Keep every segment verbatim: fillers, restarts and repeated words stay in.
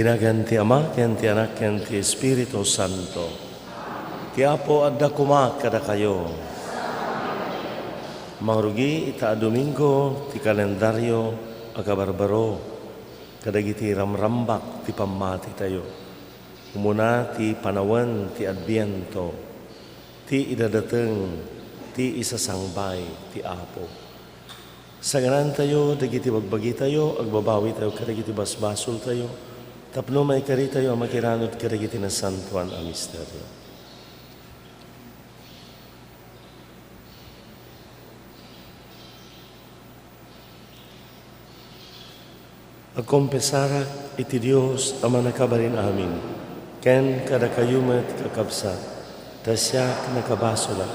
Nagan ti Ama, ken ti Anak, ken ti Espiritu Santo. Ti Apo adda koma kadakayo. Mangrugi ita a Domingo ti kalendario a kabarbaro kadagiti ramrambak ti pammatitayo. Umuna ti panawen ti Adviento, ti idadateng ti isasangbay ti Apo. Saganantayo dagiti bagbagitayo, agbabawitayo kadagiti basbasoltayo, tapno maikaritayo a makiranod kadagiti nasantoan a misterio. Agkonfesarak iti Dios a Mannakabalin-amin, ken kadakayo met, kakabsat, ta siak nakabasolak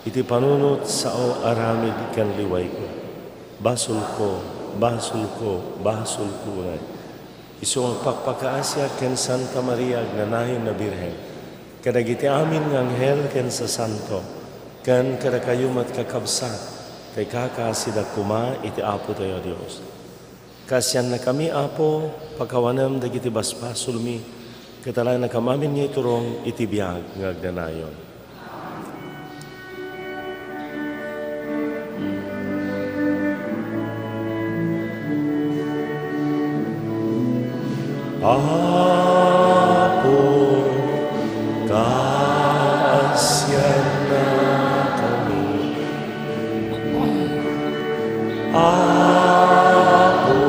iti panunot sao aramid ken liwayko. Basolko, basolko, basolko unay. Isu nga agpakpakaasiak ken Santa Maria agnanayon a Birhen, kadagiti amin nga anghel ken sasanto, ken kadakayo met, kakabsat, ta ikakaasidak koma iti Apotayo a Dios. Kaasiannakami, Apo, pakawanem dagiti basbasolmi, ket alaennakam amin nga iturong iti biag nga agnanayon. Apo, kaasiannakami. Apo,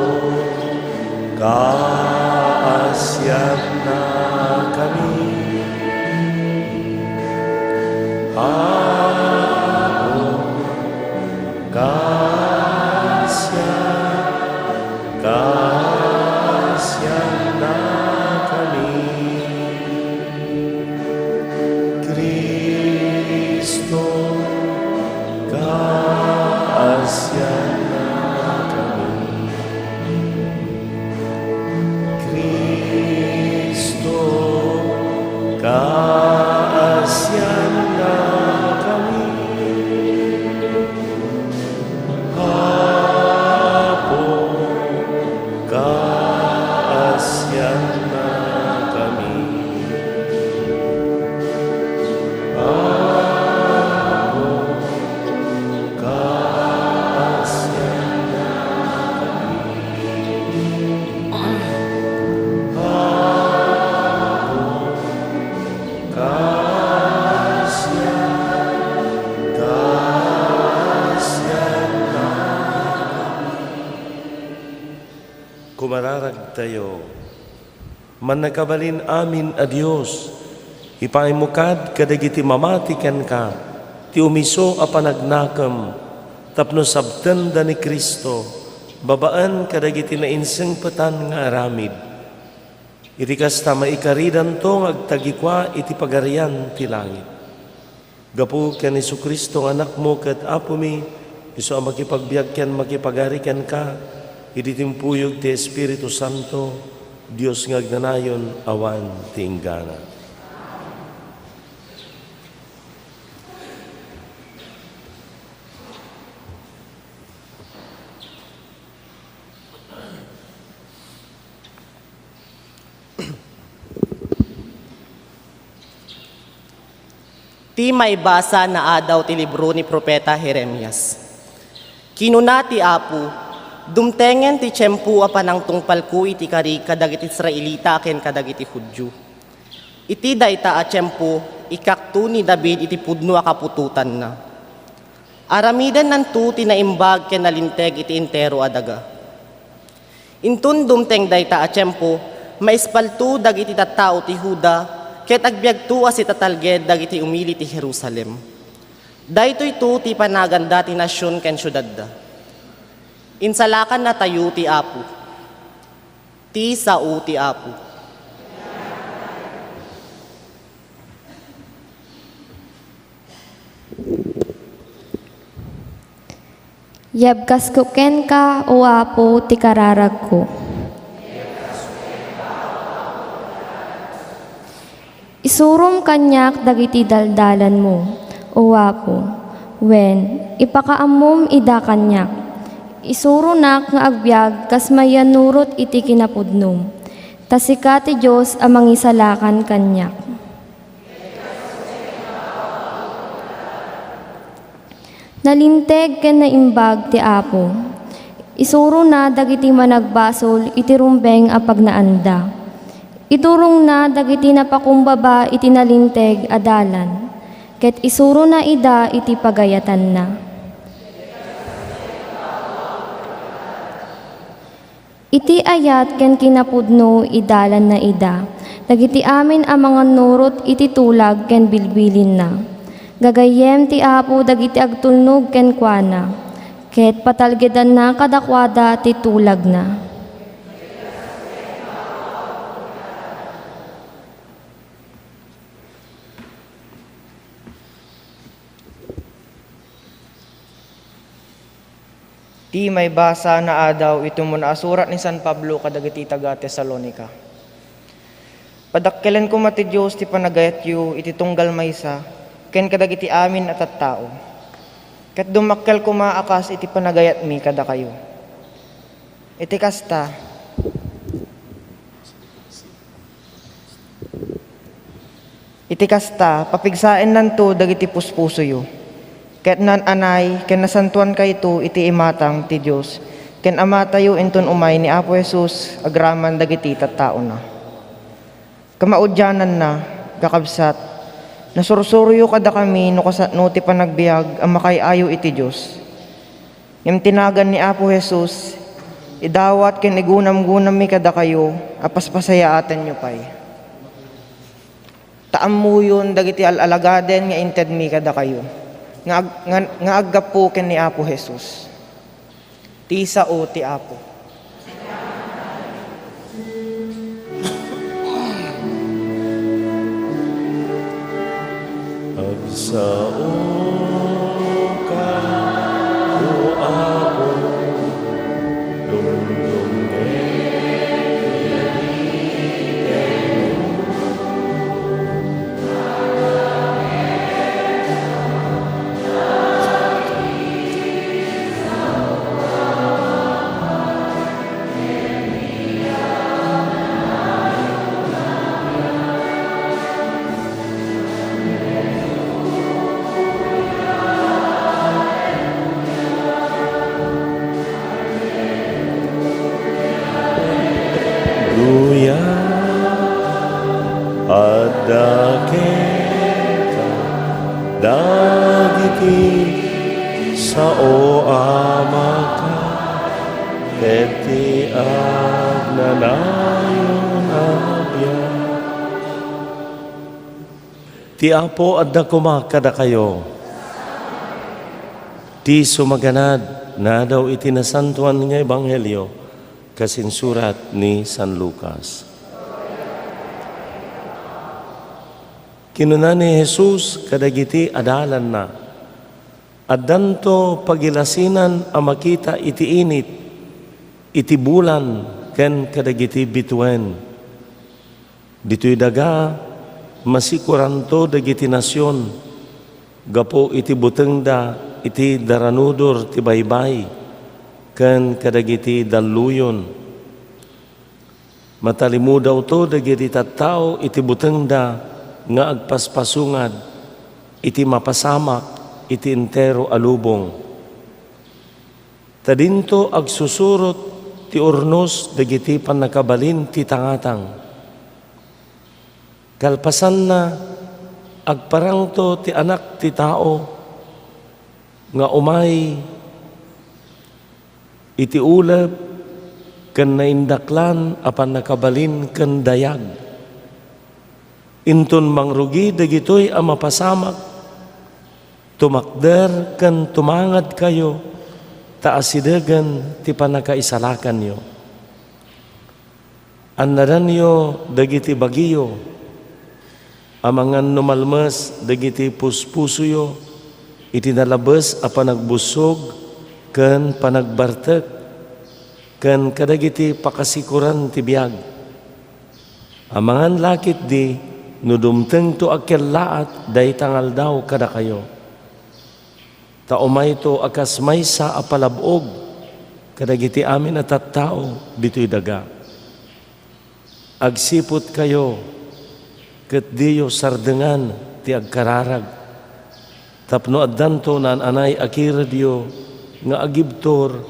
kaasiannakami. Apo, kaasian-, kaasiannakami. Cristo, kaasiannakami. Cristo, kaasiannakami. Apo, kaasiannakami. Apo, kaasiannakami. Apo, kaasian-, kaasiannakami. Kumararagtayo. Mannakabalin-amin a Dios, ipaaymo kad kadagiti mamati kenka ti umiso a panagnakem tapno sabtenda ni Cristo babaen kadagiti nainsengpetan nga aramid. Iti kasta, maikaridanto nga agtagikua iti Pagarian ti langit. Gapu ken Jesu-Cristo nga Anakmo ket Apomi, isu a makipagbiag ken makipagari kenka, idi timpuyog ti Espiritu Santo, Dios nga agnanayon awan ti inggana. Ti maibasa naadaw ti libro ni Profeta Jeremias. Kinuna ti Apo, "Dumtengen ti tiempo a panangtungpalko iti kari kadagiti Israelita ken kadagiti Judio. Iti dayta a tiempo, ikkakto ni David iti pudno a kaputotanna. Aramidennanto ti naimbag ken nalinteg iti entero a daga." Inton dumteng dayta a tiempo, maispalto dagiti tattao ti Juda ket agbiagto a sitatalged dagiti umili ti Jerusalem. Daytoyto ti panaganda ti nasion ken siudadda. Insalakannatayo ti Apo. Ti sao ti Apo. Yabkasko kenka, O Apo, ti kararagko. Isurom kaniak dagiti daldalanmo, O Apo, wen, ipakaammom ida kaniak. Isuronak nga agbiag kas mayannurot iti kinapudnom. Ta sika ti Dios a mangisalakan kaniak. Nalinteg ken naimbag ti Apo. Isurona dagiti managbasol iti rumbeng a pagnaanda. Iturongna dagiti napakumbaba iti nalinteg a dalan, ket isurona ida iti pagayatanna. Iti ayat ken kinapudno, idalanna ida dagiti amin a mangannurot iti tulag ken bilbilinna. Gagayyem ti Apo dagiti agtulnog kenkuana, ket patalgedanna kadakuada ti tulagna. Ti maibasa nga adaw iti umuna a surat ni San Pablo kadagiti taga-Tesalonica. Padakkelan koma ti Dios ti panagayatyo iti tunggal maysa ken kadagiti amin a tattao. Ket dumakkel koma a kas iti panagayatmi kadakayo. Iti kasta, Iti kasta, papigsaennanto dagiti puspusoyo, ket naan-anay ken nasantoankayto iti imatang ti Dios ken Amatayo inton umay ni Apo Jesus agraman dagiti tattaona. Kamaudiananna, kakabsat, nasursuroyo kadakami no kasano ti panagbiag a makaay-ayo iti Dios. Ngem ti nagan ni Apo Jesus, idawat ken igunamgunammi kadakayo a paspasayaatenyo pay. Ta ammoyon dagiti al-alagaden nga intedmi kadakayo nga ag-, nga, nga aggapu ken ni Apo Jesus. Ti sao ti Apo. Agsaoka, O Apo, dumdumngeg. Haleluya. Adda kenka dagiti sao a maka ket ti agnanayon a biag. Ti Apo adda koma kadakayo. Ti sumaganad nga adaw iti nasantoan nga ebanghelio kas insurat ni San Lucas. Kinuna ni Jesus kadagiti adalanna, "Addanto pagilasinan a makita iti init, iti bulan, ken kadagiti bituen. Ditoy daga, masikoranto dagiti nasion gapu iti butengda iti daranudor ti baybay ken kadagiti dalluyon. Matalimudawto dagiti tattao iti butengda nga agpaspasungad iti mapasamak iti entero a lubong. Ta dinto agsusurot ti urnos dagiti pannakabalin ti tangatang. Kalpasanna, agparangto ti Anak ti Tao nga umay iti ulep ken naindaklan a pannakabalin ken dayag. Inton mangrugi dagitoy a mapasamak, tumakder ken tumangadkayo ta asidegen ti pannakaisalakanyo. Annadanyo dagiti bagiyo, amangan no malmes dagiti puspusoyo iti nalabes a panagbussog ken panagbartek, ken kadagiti pakasikoran ti biag. Amangan la ketdi no dumtengto a kellaat dayta nga aldaw kadakayo. Ta umayto a kas maysa a palab-og kadagiti amin a tattao ditoy daga. Agsiputkayo ket diyo sardengan ti agkararag, tapno addanto naan-anay a kiredyo nga agibtur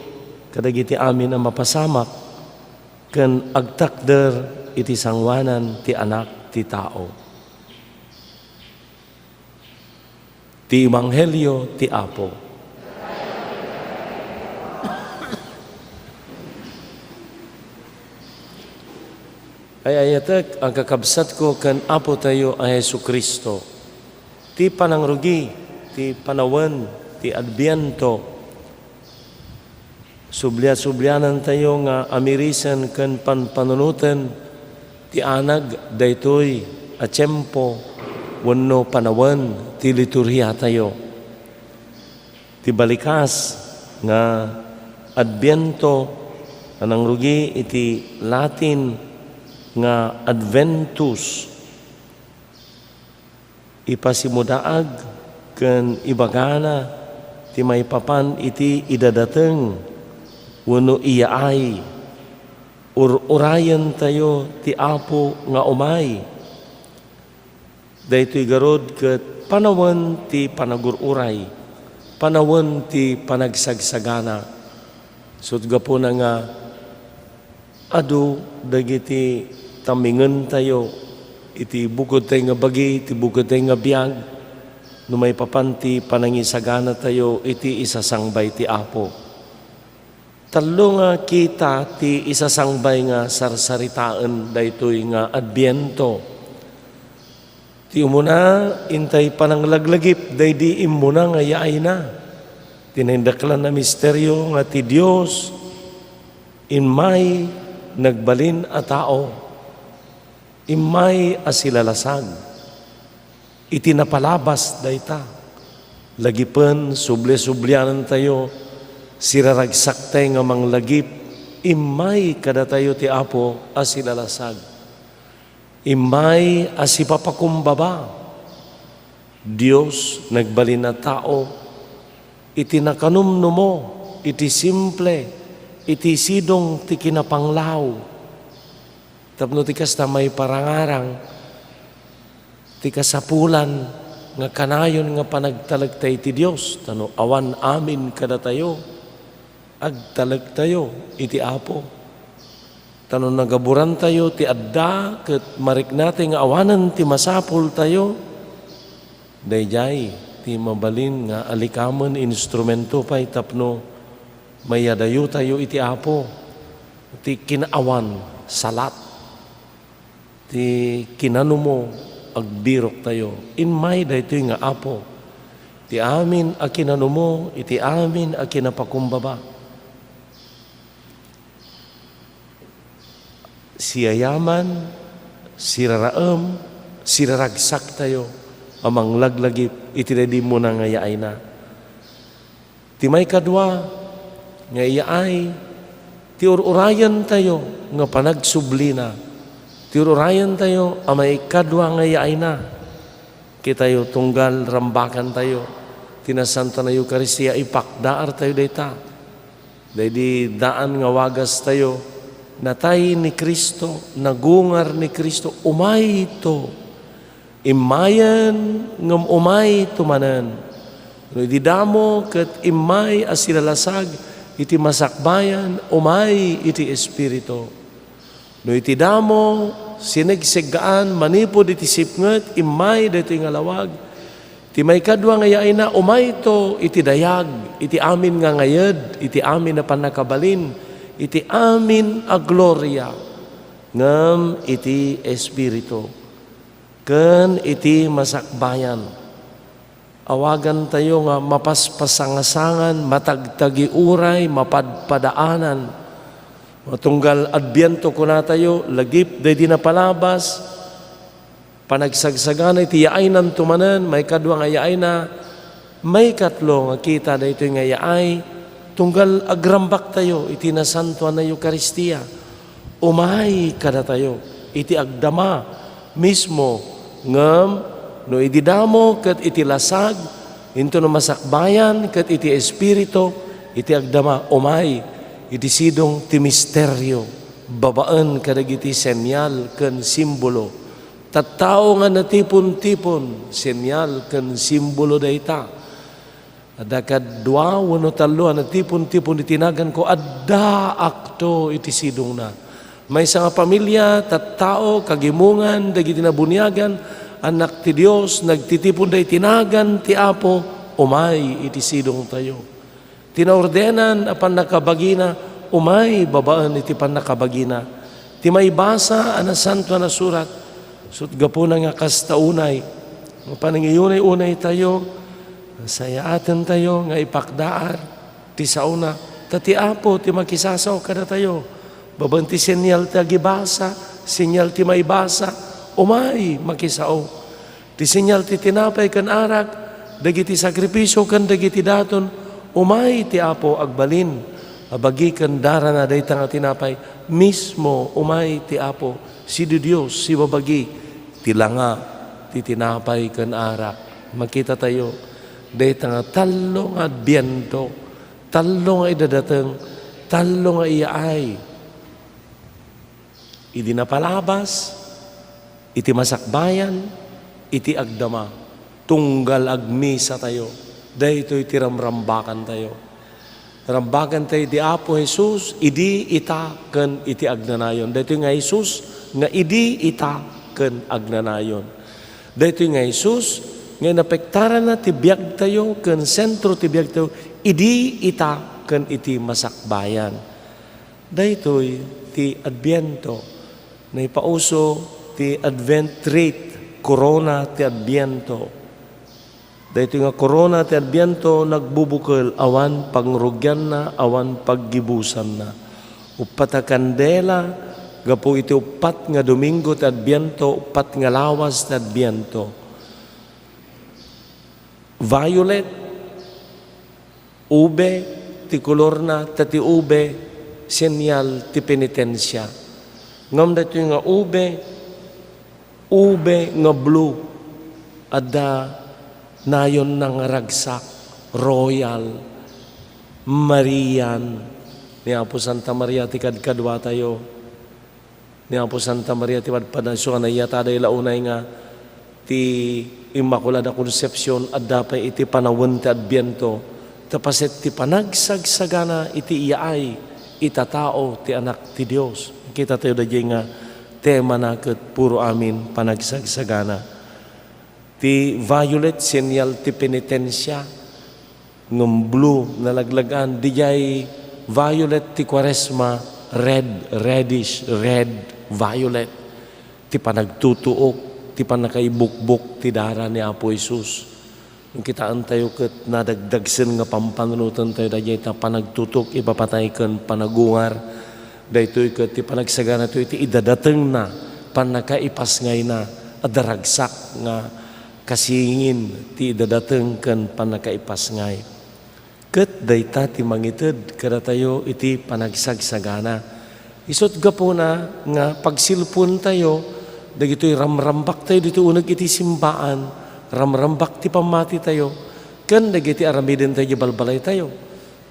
kadagiti amin a mapasamak ken agtakder iti sangoanan ti Anak ti Tao. Ti Ebanghelio ti Apo. Ay-ayatek a kakabsatko ken Apotayo a Jesu-Cristo, ti panangrugi ti panawen ti Adbiento, subliat-sublianantayo nga amirisen ken panpanunoten ti anag daytoy a tiempo wenno panawen ti liturhiatayo. Ti balikas nga Adbiento a nangrugi iti Latin nga Adventus, ipasimudaag ken ibagana ti maipapan iti idadateng wenno iyaay. Ur-urayentayo ti Apo nga umay. Daytoy garud ket panawen ti panagur-uray, panawen ti panagsagsagana. Ket gapuna nga adu dagiti tamingentayo iti bukodtayo nga bagi, iti bukodtayo nga biag, no maipapan ti panangisaganatayo iti isasangbay ti Apo. Tallo nga kita ti isasangbay nga sarsaritaen daytoy nga Adbiento. Ti umuna, intay pananglaglagip daydi immuna nga yaayna. Ti naindaklan a misterio nga ti Dios immay nagbalin a tao, immay a silalasag. Iti napalabas dayta, lagipen subli-sublianentayo, siraragsaktay nga manglagip, immay kadatayo ti Apo a silalasag. Immay a sipapakumbaba, Dios nagbalin a tao, iti nakanumnumo, iti simple, iti sidong ti kinapanglaw. Tapno ti kasta, maiparangarang ti kasapulan nga kanayon nga panagtalekta iti Dios, ta no awan amin kadatayo, agtalektayo iti Apo. Ta no nagaburantayo ti adda ket mariknatayo nga awanen ti masapultayo, daydiay ti mabalin nga alikamen, instrumento pay tapno mayadayotayo iti Apo. Ti kinaawan, salat. Ti kinanumo, agbiroktayo. Immay daytoy nga Apo. Ti amin a kinanumo, iti amin a kinapakumbaba. Siyayaman, siraraem, siraragsaktayo a manglaglagip iti daydi immuna nga yaayna. Ti maikadua nga iyaay, ti ur-urayentayo nga panagsublina. Ti ur-urayentayo a maikadua nga iyaayna. Kitayo, tunggal rambakantayo ti Nasantoan a Eukaristia, ipakdaartayo dayta. Daydi daan nga wagastayo, natay ni Cristo, nagungar ni Cristo, umayto. Immayen ngem umayto manen. No idi damo ket immay a silalasag iti masakbayan, umay iti Espiritu. No iti damo, sinegseggaan manipud iti sipnget, immay daytoy nga lawag. Ti maikadua nga yaayna, umayto iti dayag, iti amin nga ngayed, iti amin a pannakabalin, iti amin a gloria, ngem iti Espiritu ken iti masakbayan. Awagantayo nga mapaspasangasangan, matagtagiuray, mapadpadaanan. Tunggal Adbiento, kunatayo, lagip daydi napalabas, panagsagsagana iti yaaynan to manen, maikadua nga yaayna, maikatlo nga kita daytoy nga yaay, tunggal agrambaktayo iti Nasantoan a Eukaristia. Umay kadatayo iti agdama mismo, ngem no idi damo ket iti lasag, intono masakbayan ket iti Espiritu, iti agdama umay iti sidong ti misterio. Babaen kadagiti senial ken simbolo. Tattao nga natipon-tipon, senial ken simbolo dayta. Adda kadua wenno tallo a natipon-tipon iti naganko, addaakto iti sidongna. Maysa nga pamilia, tattao, kagimongan, dagiti nabuniagan, annak ti Dios, nagtitiponda iti nagan ti Apo, umay iti sidongtayo. Ti naordenan a pannakabagina, umay babaen iti pannakabagina. Ti maibasa a Nasantoan a Surat, isut' gapuna nga kasta unay, nga panangiyunay-unaytayo, sayaatentayo nga ipakdaar ti saona, ta ti Apo ti makisasao kadatayo. Babaen ti senial ti agibasa, senial ti maibasa, umay makisao. Ti senial ti tinapay ken arak, dagiti sakrifisio ken dagiti daton, umay ti Apo agbalin. A bagi ken darana dayta nga tinapay, mismo umay ti Apo, sidi Dios, sibabagi, ti langa, ti tinapay ken arak. Makitatayo, dayta nga tallo nga Adbiento, tallo nga idadateng, tallo nga iyaay. Idi napalabas, iti masakbayan, iti agdama, tunggal agmisatayo. Daytoy ti ramrambakantayo. Rambakantayo iti Apo Jesus, idi, ita, ken iti agnanayon. Daytoy nga Jesus nga idi, ita, ken agnanayon. Daytoy nga Jesus nga inapektaranna ti biagtayo ken sentro ti biagtayo idi, ita, ken iti masakbayan. Daytoy ti Adbiento. Naipauso ti Advent wreath, korona ti Adbiento. Daytoy nga korona ti Adbiento nagbubukel, awan pangrugianna, awan paggibusanna. Uppat a kandela, gapu iti uppat nga Domingo ti Adbiento, uppat nga lawas ti Adbiento. Violet, ube ti kolorna, ta ti ube, senial ti penitensia. Ngem daytoy nga ube, ube nga blue, adda nayonna nga ragsak, royal, Marian, ni Apo Santa Maria ti kadkaduatayo. Ni Apo Santa Maria ti Padpadna, isu a naiyatada la unay nga ti Immaculada Concepcion adda pay iti panawen ti Adbiento, ta paset ti panagsagsagana iti iyaay, itatao ti Anak ti Dios. Kitatayo daydiay nga temana ket puro amin panagsagsagana. Ti violet, senial ti penitensia, ngem blue, nalaglagan. Didiay violet ti Kuaresma, red, reddish, red, violet. Ti panagtutuok, ti pannakaibukbok ti dara ni Apo Jesus. Kitaentayo ket nadagdagsen nga pampanunotentayo daydiay ta panagtutuok, ipapatay ken panagungar. Daytoy ket ti panagsaganato iti idadatengna, pannakaipasngayna, adda ragsak nga kasingin ti idadateng ken pannakaipasngay. Ket dayta ti mangited kadatayo iti panagsagsagana. Isut' gapuna nga pagsilpuentayo dagitoy ramrambaktayo ditoy uneg iti simbaan, ramrambak ti pammatitayo, ken dagiti aramidentayo iti balbalaytayo.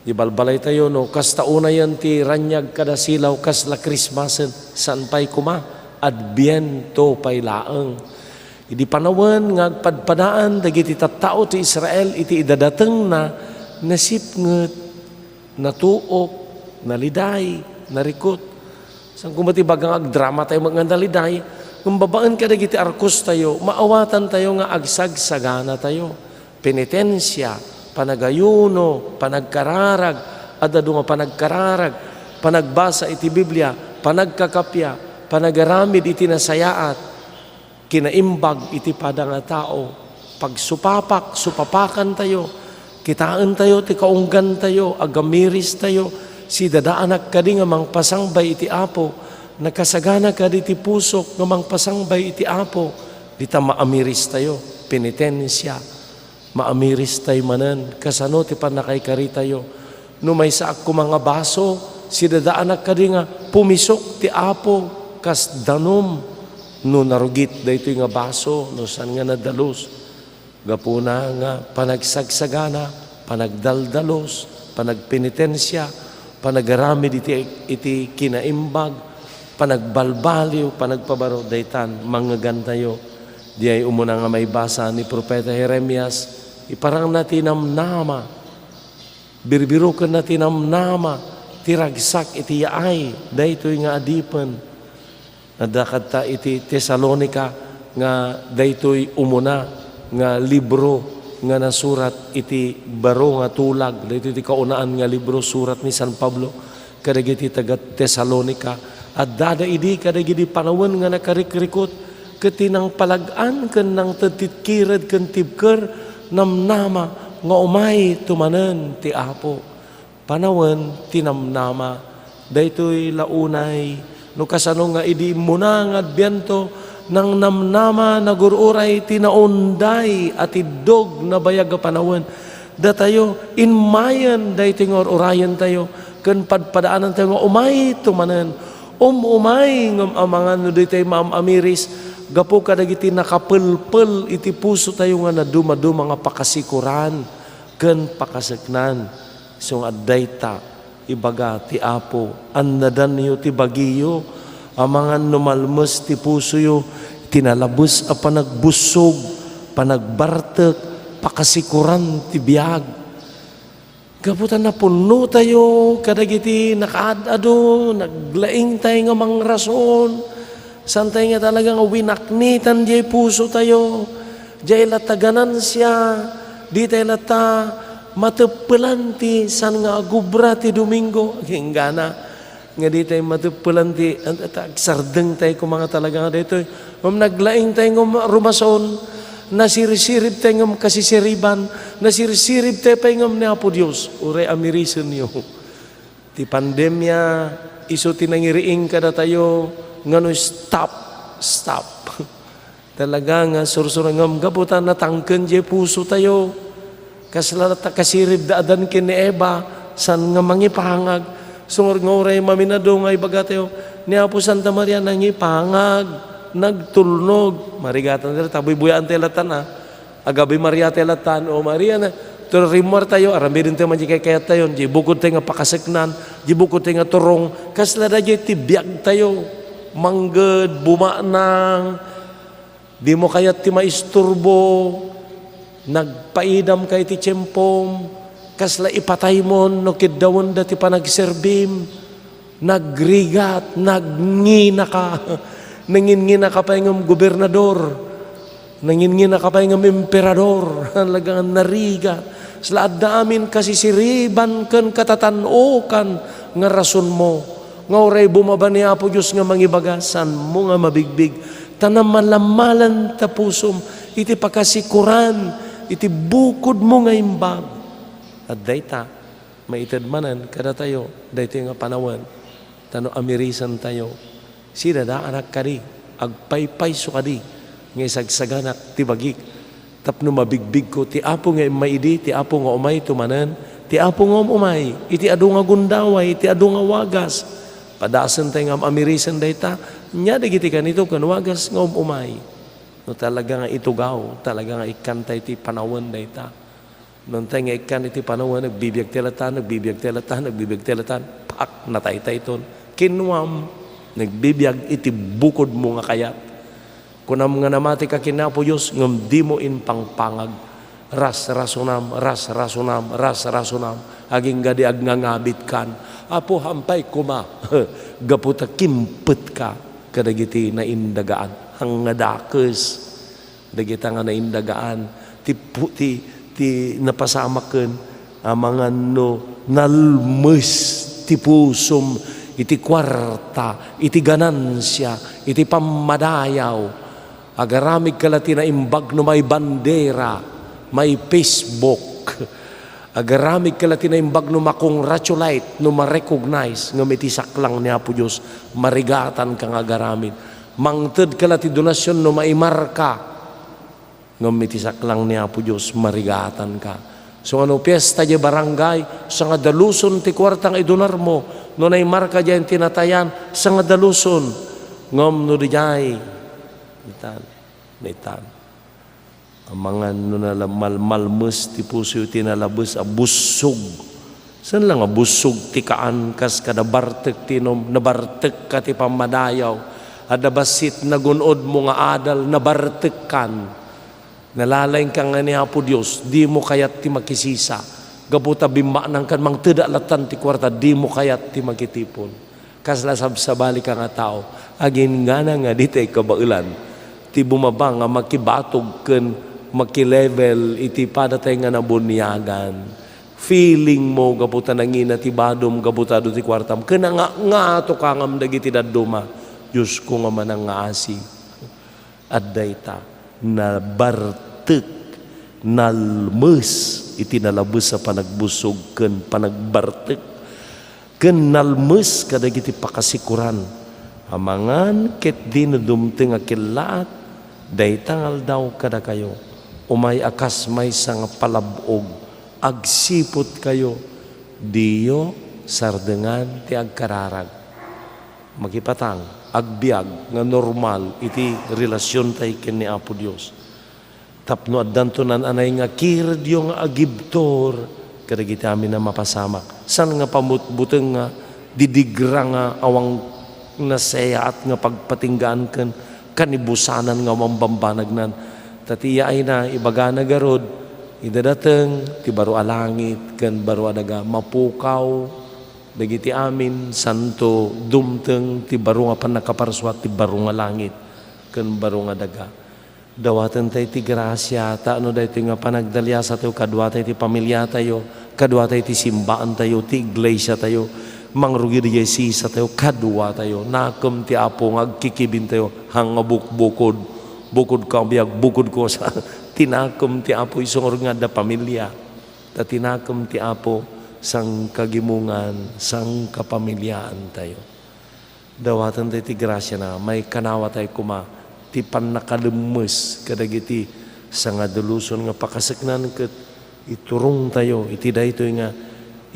Di balbalaytayo no kasta unayen ti raniag kada silaw kasla Krismasen, saan pay koma, Adbiento pay laeng. Idi panawen nga agpadpadaan dagiti tattao ti Israel iti idadatengna, nasipnget, natuok, naliday, narikut. Saan koma ti baga nga agdramatayo met nga naliday, ngem babaen kadagiti arkostayo, maawatantayo nga agsagsaganatayo. Penitensia, panagayuno, panagkararag, adda adu nga panagkararag, panagbasa iti Biblia, panagkakappia, panagaramid iti nasayaat, kinaimbag iti pada nga tao, pagsupapak, supapakantayo, kitaentayo ti kaunggantayo, agamiristayo, sidadaanak kadi nga mangpasangbay iti Apo, nakasagana kadi ti pusok nga mangpasangbay iti Apo, dita maamiristayo, penitensia, Maamiristay manen kasano ti pannakaikaritayo. No maysaak koma nga baso, sidadaanak kadi nga pumisok ti Apo kas danum no narugit daytoy nga baso no saan nga nadalus. Gapuna nga panagsagsagana, panagdaldalus, panagpenitensia, panagaramid iti, iti kinaimbag, panagbalbaliw, panagpabaro, daytan mangngegantayo. Diay umuna nga maibasa ni Profeta Jeremias, iparangna ti namnama. Birbirokenna ti namnama, ti ragsak iti yaay, daytoy nga adipen. Adda kasta iti Tesalonica nga daytoy umuna nga libro nga nasurat iti baro nga tulag, daytoy ti kaunaan nga libro surat ni San Pablo kadagiti taga-Tesalonica. Addada idi kadagidi panawen nga nakarikrikot ket ti nangpalag-an ken nangtedtitkired ken tibker, namnama nga umay to manen ti Apo. Panawen ti namnama. Daytoy la unay no kasano nga idi immuna nga Adbiento, nangnamnama, nagur-uray ti naunday a tiddog, nabayag a panawen. Datayo, immayen daytoy nga ur-urayentayo ken padpadaanantayo nga umay to manen. Um-umay ngem amangan no daytoy maam-amiris gapu kadagiti nakapelpel iti pusotayo nga nadumaduma nga pakasikoran ken pakaseknan. Isu nga dayta, ibaga ti Apo, annadanyo ti bagiyo, amangan no malmes ti pusoyo iti nalabes a panagbussog, panagbartek, pakasikoran ti biag. Gapu ta napunnotayo kadagiti nakaad-ado, naglaingtay nga mangrason, saantay nga talaga nga winaknitan diay pusotayo, diay latta ganansia, ditay latta mateppelan ti saan nga agubra ti Domingo. Inggana nga ditay mateppelan ti, at, at agsardengtay koma nga talaga nga daytoy. Ngem naglaingtay nga rumason, nasirsiribtay ngem kasisiriban, nasirsiribtay pay ngem ni Apo Dios. Uray amirisenyo. Ti pandemia, isu ti nangiriing kadatayo nga no stop, stop. Talaga nga sursuro ngem gapu ta natangken diay pusotayo. Kasla ta kasirib da Adan ken ni Eva, saan nga mangipangag. Sumurot nga uray maminado nga ibagatayo, ni Apo Santa Maria nangipangag, nagtulnog. Marigatan dira, ta buybuyaantayo lattan, a. Ag-Ave Maria tayo lattan, O Maria na, to rimmuartayo, aramidentayo man diay kaykayattayo, diay bukodtayo nga pakaseknan, diay bukodtayo nga turong, kasla daydiay ti biagtayo. Mangged, bumanang, dimo kayat ti maisturbo, nagpaidamka iti tiempom, kasla ipataymon no kiddawenda ti panagserbim, nagrigat, nangngina ka, nanginnginaka pay ngem gobernador, nanginnginaka pay ngem emperador, talaga nga narigat. Kasla adda amin kasisiriban ken katatan-okan nga rasonmo, nga uray bumaba ni Apo Dios nga mangibaga, saanmo nga mabigbig. Ta namalammalan ta pusom iti pakasikoran iti bukodmo nga imbag. Adda ita, maited manen kadatayo daytoy nga panawen. Ta no amirisentayo, sidadaanak kadi, agpaypayso kadi nga isagsaganak ti bagik. Tapno mabigbigko, ti Apo nga immay idi, ti Apo nga umay to manen, ti Apo nga um-umay iti adu nga gundaway, iti adu nga wagas. Padasentayo nga amirisen dayta, nia dagiti kanito ken wagas nga um-umay. No talaga nga itugaw, talaga nga ikkantay ti panawen dayta. No intay nga ikkan iti panawen, nagbibiagtay lattan, nagbibiagtay lattan, nagbibiagtay lattan, pak, nataytayton. Kinnuam, nagbibiag iti bukodmo nga kayat. Kunam nga namatika ken Apo Dios, ngem dimo impangpangag. Rasrasonam, rasrasonam, rasrasonam. Agingga di agngangabitka. Apo, hampay koma. Gapu ta kimpetka kadagiti naindagaan. Hangngadaken dagita nga naindagaan, ti pu-, ti, ti napasamaken, amangan no nalmes ti pusom iti kuarta, iti ganansia, iti pammadayaw. Agaramidka la ti naimbag no maibandera, mai-Facebook. Agaramidka la ti naimbag no ma-congratulate, no ma-recognize, ngem iti saklang ni Apo Dios, marigatanka nga agaramid. Mangtedka la ti donasyon no maimarka, ngem iti saklang ni Apo Dios, marigatanka. So, nga no piesta diay barangay, sangadaluson ti kuarta nga idonarmo, no naimarka diay ti natayan, sangadaluson. Ngem no diay, itan, itan. Amangan no nala-, mal-, malmes ti pusoyo iti nalabes a bussog, Saan la nga bussog ti kaan kas kada bartek ti inum, nabartekka ti pammadayaw. Adda bassit nagun-odmo nga adal, nabartekkan. Nalalaingka nga ni Apo Dios, dimo kayat ti makisisa. Gapu ta bimmaknangkan, mangtedak lattan ti kuarta, dimo kayat ti makitipon. Kasla sabsabalika nga tao, agingga nga ditay kabaelan ti bumaba nga makibatog ken makilevel iti padatay nga nabuniagan. Feeling mo gapu ta nangina ti badom, gapu ta adu ti kuartam, ken nga, nga to kangam dagiti dadduma. Diosko nga manangngaasi. Adda ita, nabartek, nalmes iti nalabes a panagbussog ken panagbartek, ken nalmes kadagiti pakasikoran. Amangan ket dino dumteng a kellaat, dayta nga aldaw kadakayo, umay a kas maysa nga palab-og, agsiputkayo, diyo sardengan ti agkararag. Makipatang, agbiag nga normal iti relasiontay ken ni Apo Dios. Tapno addanto naan-anay nga kiredyo nga agibtur kadagiti amin a mapasamak. Saan nga pamutbuteng nga didigra nga awan nasayaat nga pagpatinggaan ken kanibusanan nga awan bambanagnan. Ta ti yaayna, ibagana garud, idadateng ti baro a langit ken baro a daga, mapukaw dagiti amin, santo, dumteng ti baro nga pannakaparsuat ti baro nga langit ken baro nga daga. Dawatentayo ti grasia, ta no daytoy nga panagdaliasatayo, kaduatayo ti pamiliatayo, kaduatayo ti simbaantayo, ti iglesiatayo, mangrugi diay sisatayo, kaduatayo. Nakem ti Apo nga agkikibintayo, haan nga bukbukod, bukodko a biag, bukodko sa, ti nakem ti Apo isu ngarud nga adda pamilia. Ta ti nakem ti Apo, sangkagimongan, sangkapamiliaantayo. Dawatentayo ti grasiana, maikanawatayo koma ti pannakalemmes kadagiti sangadalosen nga pakaseknan ket iturongtayo iti daytoy nga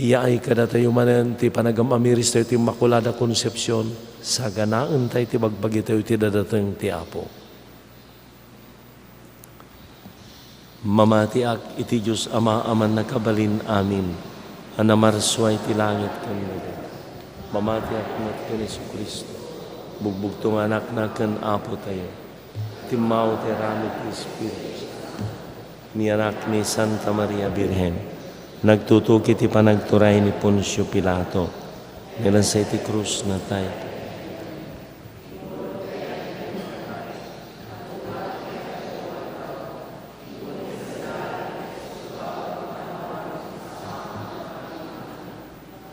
iyaay kadatayo manen ti panagam-amiristayo ti Immaculada Concepcion, saganaentayo ti bagbagitayo iti dadateng ti Apo. Mamatiak iti Dios Ama a Mannakabalin-amin, a namarsua iti langit ken daga. Mamatiak met ken Jesu-Cristo, bugbugto nga Anakna ken Apotayo. Timmaw ti aramid ti Espiritu Santo. Nianak ni Santa Maria Birhen. Nagtutuki ti panagturay ni Poncio Pilato. Nilansa iti krus, natay.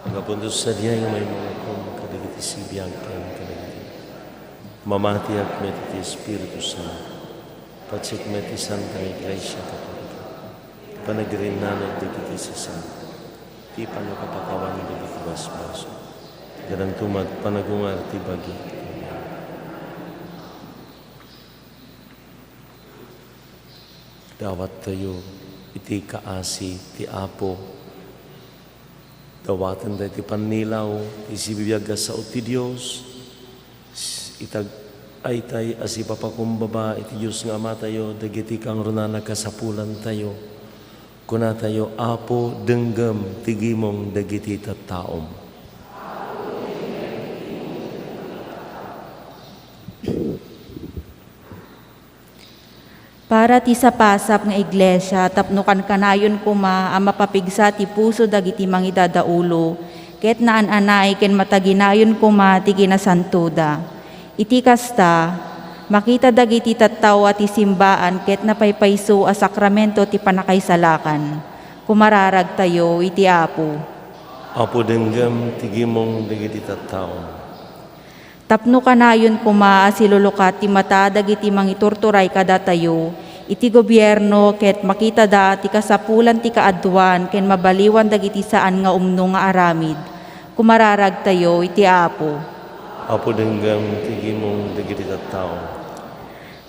Gapu ta sadiay nga maimangakom kadagiti sibiag ken kadagiti. Mamatiak met iti Espiritu Santo. Patsek met ti Santa Iglesia Katolika. Ti panagrinnaned dagiti sasanto. Ti pannakapakawan dagiti basbasol. Ti kadagitoy met panagungar ti bagi. Dawattayo iti kaasi ti Apo. Dawaten daytoy pannilaw ti sibibiag a sao ti Dios. Itag-aytay a sipapakumbaba iti Dios nga Amatayo dagiti kangrunaan a kasapulantayo. Kunatayo, Apo, denggem ti gimong dagiti tattaom. Para ti sapasap nga iglesia tapno kankanayon koma a mapapigsa ti puso dagiti mangidadaulo, ket naan-anay ken mataginayon koma ti kinasantoda. Iti kasta, makita dagiti tattao a ti simbaan ket napaypayso a sakramento ti pannakaisalakan. Kumararagtayo iti Apo. Apo, denggem ti gimong dagiti tattao. Tapno kanayon koma a silulukat ti mata dagiti mangiturturay kadatayo iti gobierno ket makitada ti kasapulan ti kaaduan ken mabaliwan dagiti saan nga umno nga aramid. Kumararagtayo iti Apo. Apo, denggem ti gimong dagiti tattao.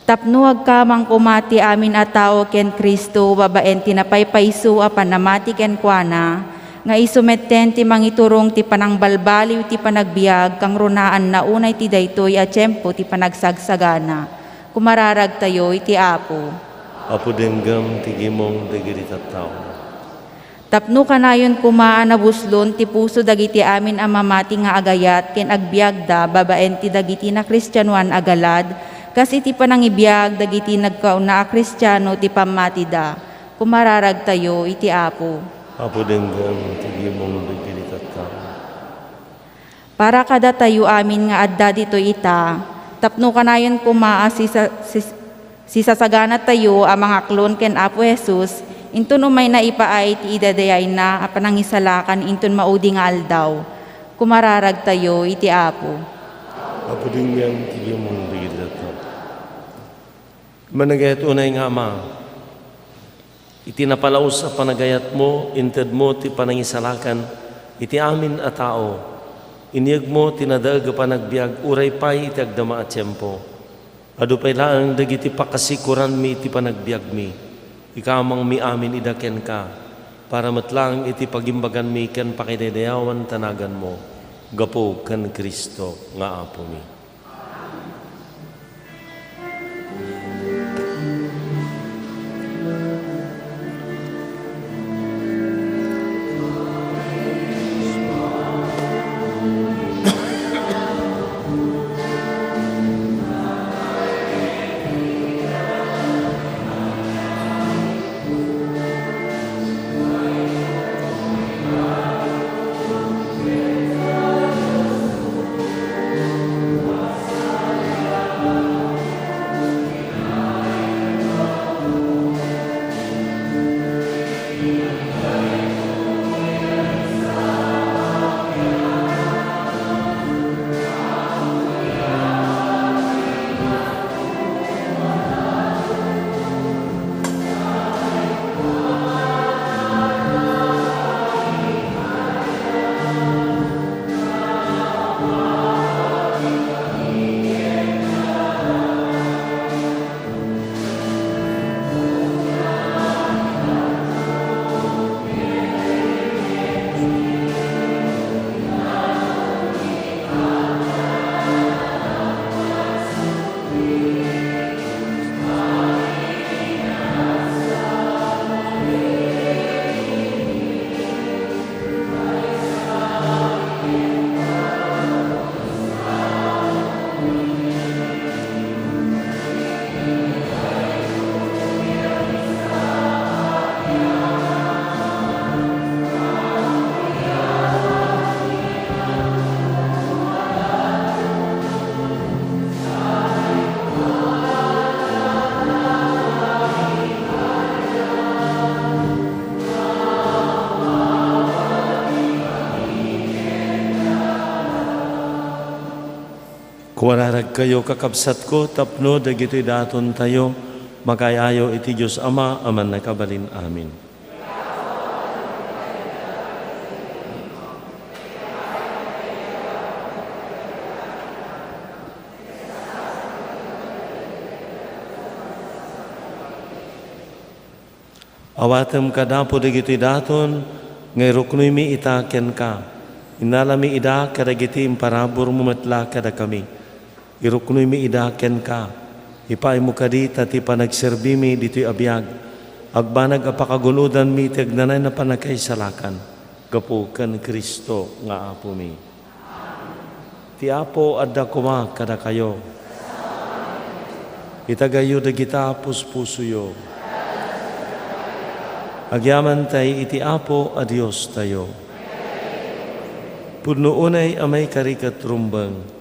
Tapno agkamang koma ti amin a tao ken Cristo babaen ti napaypayso a pannamati kenkuana, nga isu metten ti mangiturong ti panangbalbaliw ti panagbiag kangrunaanna unay ti daytoy a tiempo ti panagsagsagana. Kumararagtayo iti Apo. Apo, denggem ti gimong dagiti tattao. Tapno kanayon koma a nabuslon ti puso dagiti amin a mamati nga agayat ken agbiagda babaen ti dagiti nakristianoan a galad, kas iti panangibiag dagiti nagkauna a Kristiano ti pammatida, kumararagtayo iti Apo. Apo, denggen ti gimong dagiti tattao. Para kadatayo amin nga adda ditoy ita, tapno kanayon koma a sisa-, sis-, sisasaganatayo a mangaklon ken Apo Jesus, inton umayna ipaay ti idadayayna a panangisalakan inton maudi nga aldaw, kumararagtayo iti Apo. Apo, denggen ti gimong dagiti tattao. Managayat unay nga Ama, iti napalaus a panagayatmo, intedmo ti panangisalakan iti amin a tao. Inyegmo ti nadaag a panagbiag uray pay iti agdama a tiempo. Adu pay laeng dagiti pakasikoranmi iti panagbiagmi. Ikamangmi amin ida kenka, para met laeng iti pagimbaganmi ken pakidaydayawan ti naganmo, gapu ken Cristo nga Apomi. Kumararagkayo, kakabsatko, tapno dagitoy datontayo, makaay-ayo iti Dios Ama a Mannakabalin-amin. Awatem kad Apo dagitoy daton nga iruknoymi ita kenka. Innalami ida kadagiti imparaburmo met la kadakami. Iruknoymi ida kenka. Ipaaymo kadi ta ti panagserbimi ditoy a biag, agbanag a pakagun-odanmi ti agnanayon a pannakaisalakan gapu ken Cristo nga Apomi. Ti Apo adda koma kadakayo. Itagayyo dagita a puspusoyo. Agyamantay iti Apo a Diostayo. Pudno unay a maikari ket rumbeng,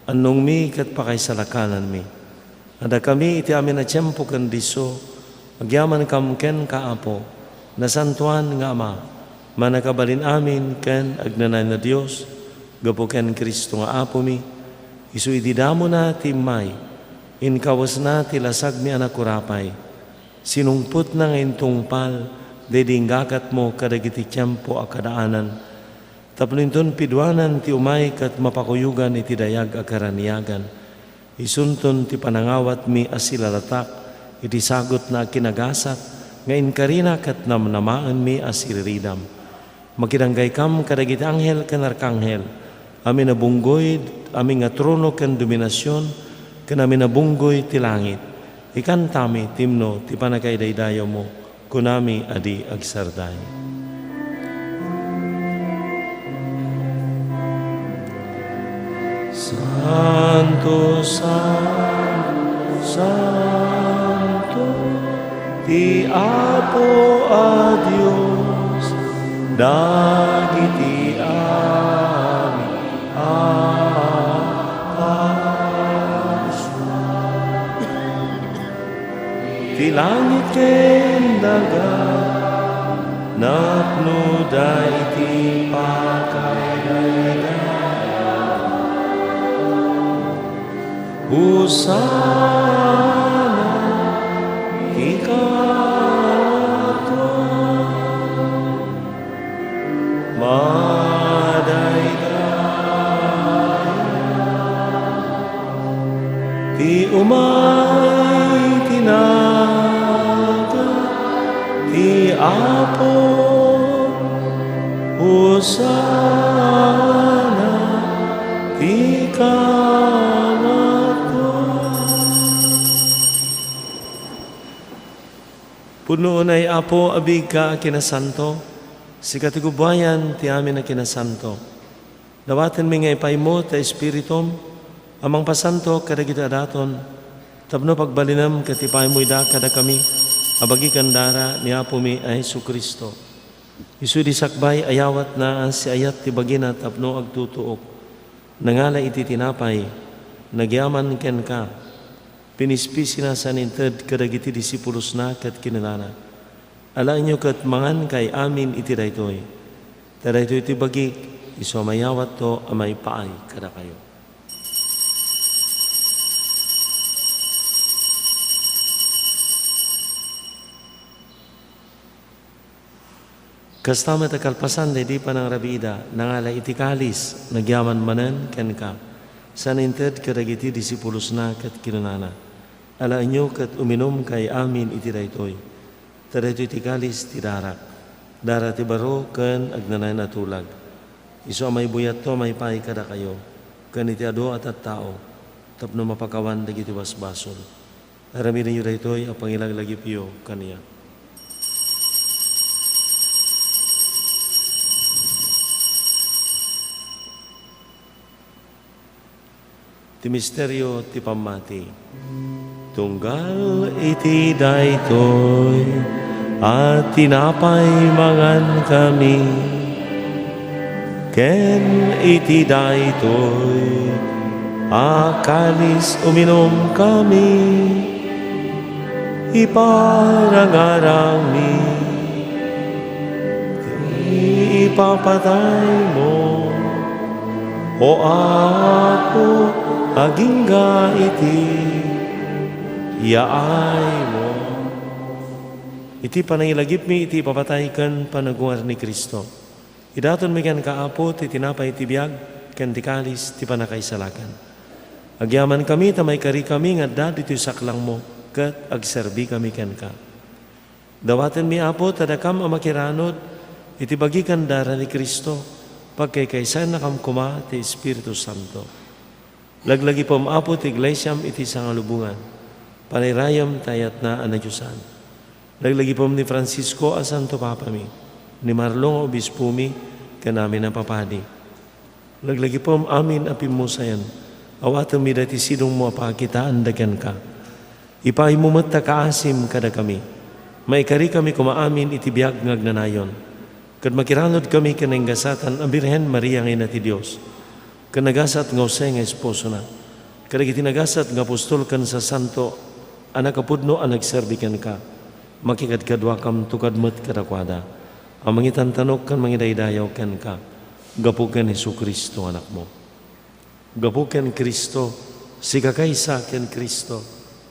annongmi ket pakaisalakananmi. Adda kami iti amin a tiempo ken disso, agyamankam kenka, Apo, Nasantoan nga Ama, Mannakabalin-amin ken agnanayon a Dios, gapu ken Cristo nga Apomi, isu idi damona ti immay, inkawesna ti lasagmi a nakurapay, sinungpotna nga intungpal daydi inggagatmo kadagiti tiempo a kadaanan, tapno inton piduanan ti umay ket mapakuyogan iti dayag a karaniagan, isunton ti panangawatmi a silalatak iti sagutna a kinagasat nga inkarina ket namnamaenmi a siriridam. Makidanggay kam kadagiti anghel ken arkanghel, amin a bunggoy, amin nga trono ken dominasion, ken amin a bunggoy ti langit. Ikantami ti imno ti pannakaidaydayawmo, kunami a di agsardeng. Santo, santo, santo, ti Apo a Dios, dagiti amin a parsua. Ti langit ken daga, napnoda iti pakaydaydayaw. Hosanna ti kangatoan. Madaydayaw ti umay ti nagan ti Apo. Hosanna ti kangatoan. Pudno unay, Apo, a biigka a kinasanto, sika ti gubbuayan ti amin a kinasanto. Dawatenmi nga ipaymo ti Espiritum a mangpasanto kadagiti adaton, tapno pagbalinem ket ipaymo ida kadakami a bagi ken dara ni Apomi a Jesu-Cristo. Isu idi sakbay a yawatna a siayat ti bagina tapno agtutuok, nangala iti tinapay, nagyaman kenka, pinispisina san inted kadagiti disipulosna ket kinunana, "Alaenyo ket mangankay amin iti daytoy. Ta daytoy ti bagik, isu a mayawatto a maipaay kadakayo." Kasta met a kalpasan daydi panangrabiida, nangala iti kalis, nagyaman manen kenka, san inted kadagiti disipulosna ket kinunana, "Alaenyo ket uminumkay amin iti daytoy. Ta daytoy ti kalis ti darak, dara ti baro ken agnanayon a tulag. Isu a maibuyatto a maipaay kadakayo ken iti adu a tattao tapno mapakawan dagiti basbasol. Aramidenyo daytoy a pangilaglagipyo kaniak." Ti misterio ti pammati. Tunggal iti daytoy a tinapay mangankami, ken iti daytoy a kalis uminumkami, iparangarangmi ti ipapataymo, O Apo, agingga iti yaaymo. Iti panangilagipmi iti ipapatay ken panagungar ni Cristo, idatonmi kenka, Apo, ti tinapay ti biag ken ti kalis ti pannakaisalakan. Agyamankami ta maikarikami nga adda ditoy saklangmo ket agserbikami kenka. Dawatenmi, Apo, ta dakam a makiranod iti bagi ken dara ni Cristo, pagkaykaysannakam koma ti Espiritu Santo. Laglagipem, Apo, ti iglesiam iti sangalubongan, panairayem ti ayatna a nadiosan. Laglagipem ni Francisco a Santo Papami, ni Marlon a Obispomi, ken amin a papadi. Laglagipem amin a pimmusayan, awatemmi daytoy sidongmo a pakakitaenda kenka. Ipaaymo met ta kaasim kadakami. Maikarikami koma amin iti biag nga agnanayon, ket makiranudkami ken naingasatan a Birhen Maria nga Ina ti Dios, ken nagasat nga Jose nga esposona, kadagiti nagasat nga apostol ken sasanto a nakapudno a nagserbi kenka. Makikadkaduakamto kad met kadakuada a mangitantanok ken mangidaydayaw kenka, gapu ken Jesu-Cristo, Anakmo. Gapu ken Cristo, sikakaysa ken Cristo,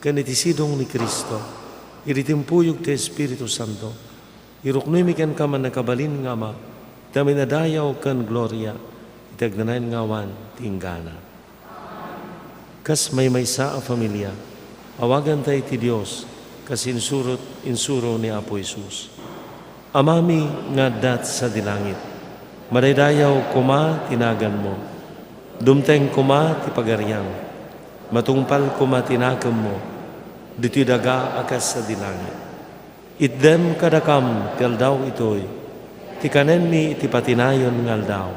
ken iti sidong ni Cristo, iti timpuyog ti Espiritu Santo, iruknoymi kenka, mannakabalin nga Ama, ti amin a dayaw ken gloria iti agnanayon nga awan ti inggana. Kas maymaysa a familia, awaganta iti Dios kas insurot, insuro ni Apo Jesus. Amami nga adda sadi langit, madaydayaw koma ti naganmo. Dumteng koma ti pagariam. Matungpal koma ti nakemmo ditoy daga a kas sadi langit. Itdem kadakam ti aldaw itoy ti kanenmi iti patinayon nga aldaw.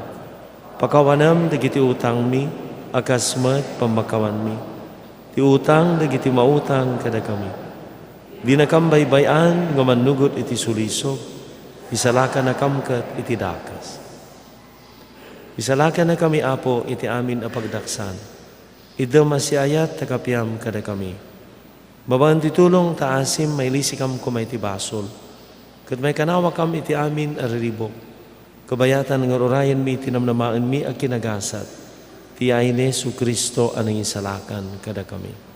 Pakawanem dagiti utangmi, A kas met pammakawanmi ti utang dagiti mautang kadakami. Dinakam baybay-an nga mannugot iti sulisog, isalakannakam ket iti dakes. Isalakannakami, Apo, iti amin a pagdaksan. Iddem a siayat ta kapiam kadakami. Babaen ti tulong ta asim, mailisikam koma iti basol, ket maikanawakam iti amin a riribuk. Kabayatan nga ur-urayenmi ti namnamaenmi a kinagasat, ti yayen ni Jesu-Cristo a nangisalakan kadakami.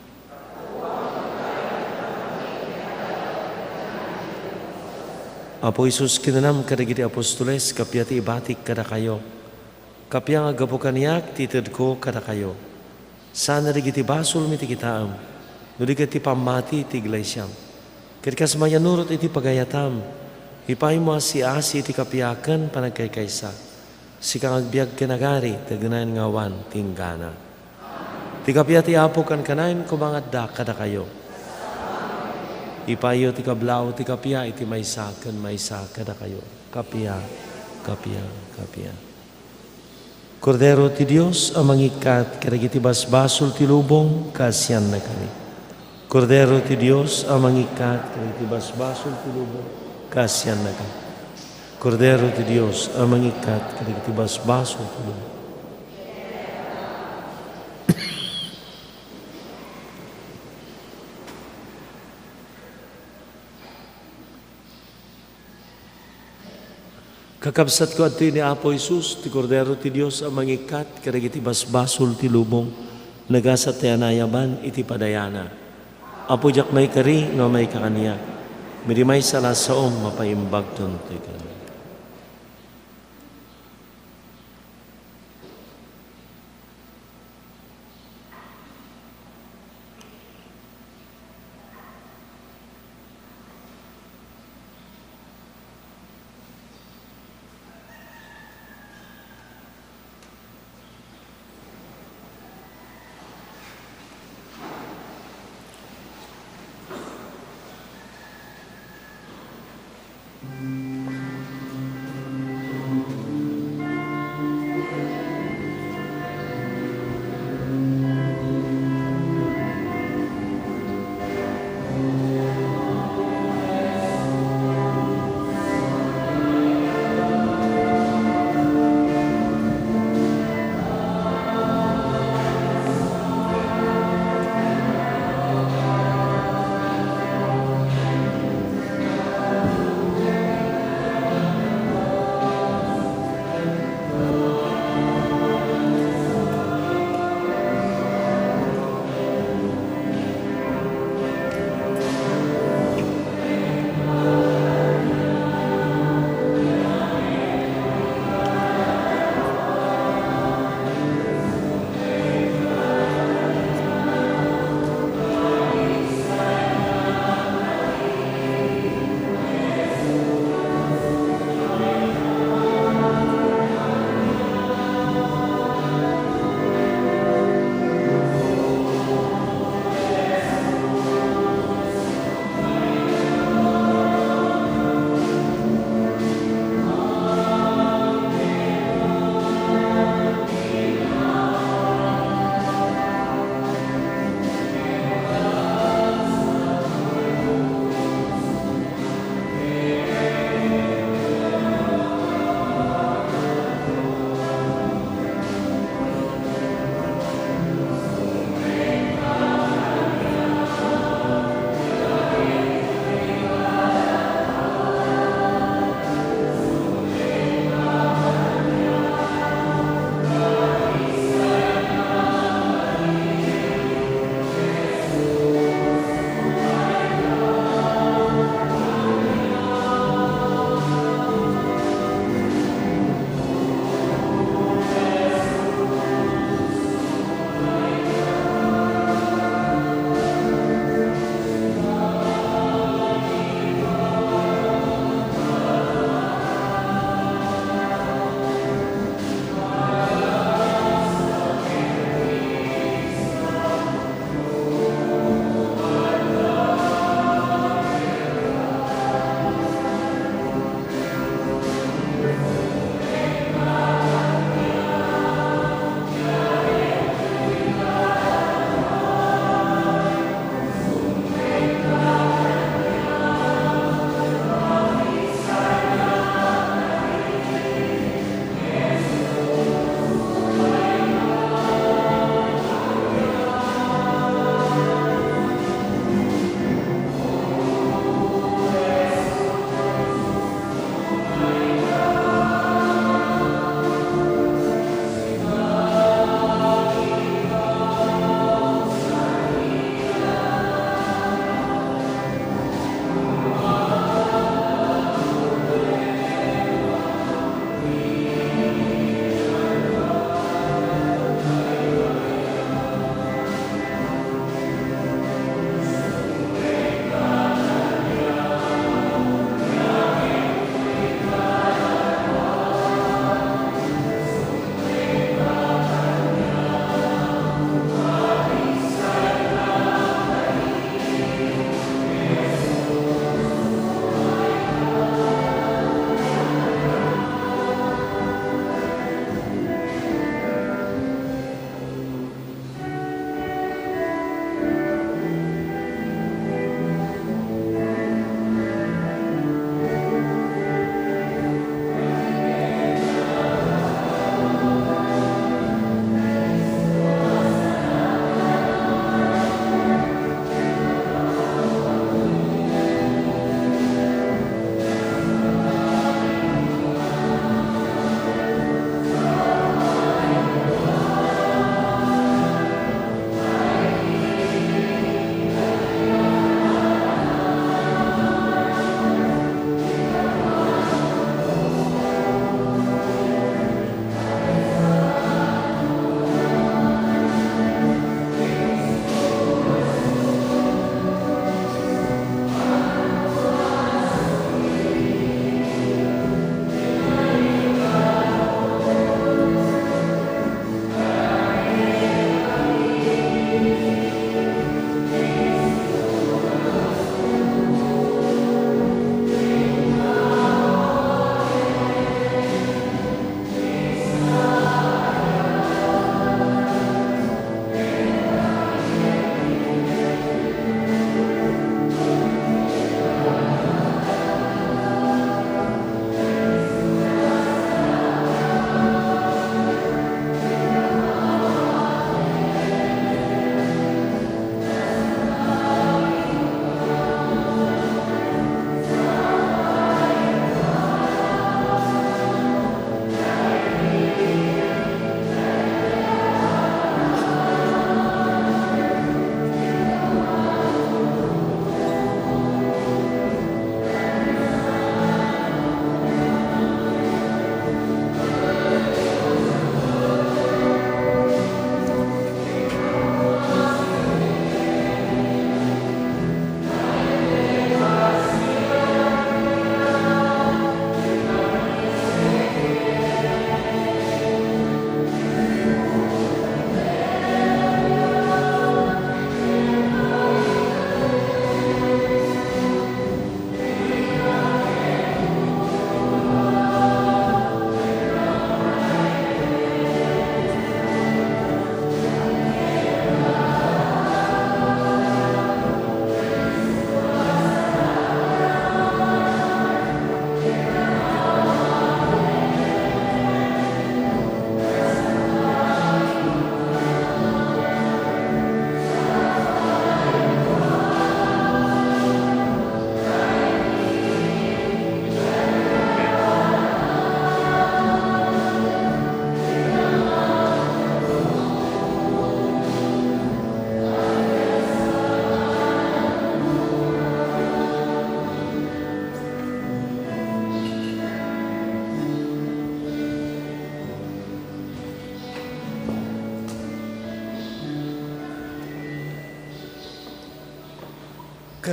Apo Jesus, kinunam kadagiti apostoles, kappia ti ibatik kadakayo. Kappia nga gapu kaniak ti itedko kadakayo. Saan a dagiti basolmi ti kitaem, no di ket ti pammati ti iglesiam. Ket kas mayannurot iti pagayatam, ipaymo a siasi iti kappia ken panagkaykaysa. Sika nga agbiag ken agari ti agnanayon nga awan ti inggana. Ti kappia ti Apo kankanayon koma nga adda kadakayo. Ipayo ti kablaaw ti kappia iti maysa ken maysa kadakayo. Kappia, kappia, kappia. Kordero ti Dios a mangikkat kadagiti basbasol ti lubong, kaasiannakami. Kordero ti Dios a mangikkat kadagiti basbasol ti lubong, kaasiannakami. Kordero ti Dios a mangikkat kadagiti basbasol ti lubong. Kakabsatko, adtoy ni Apo Jesus, ti Kordero ti Dios a mangikkat kadagiti basbasol ti lubong. Nagasat ti anayaban iti padayana. Apo, diak maikari no maika kaniak. Idi maysa la a saom, mapaimbagton toy kaniak.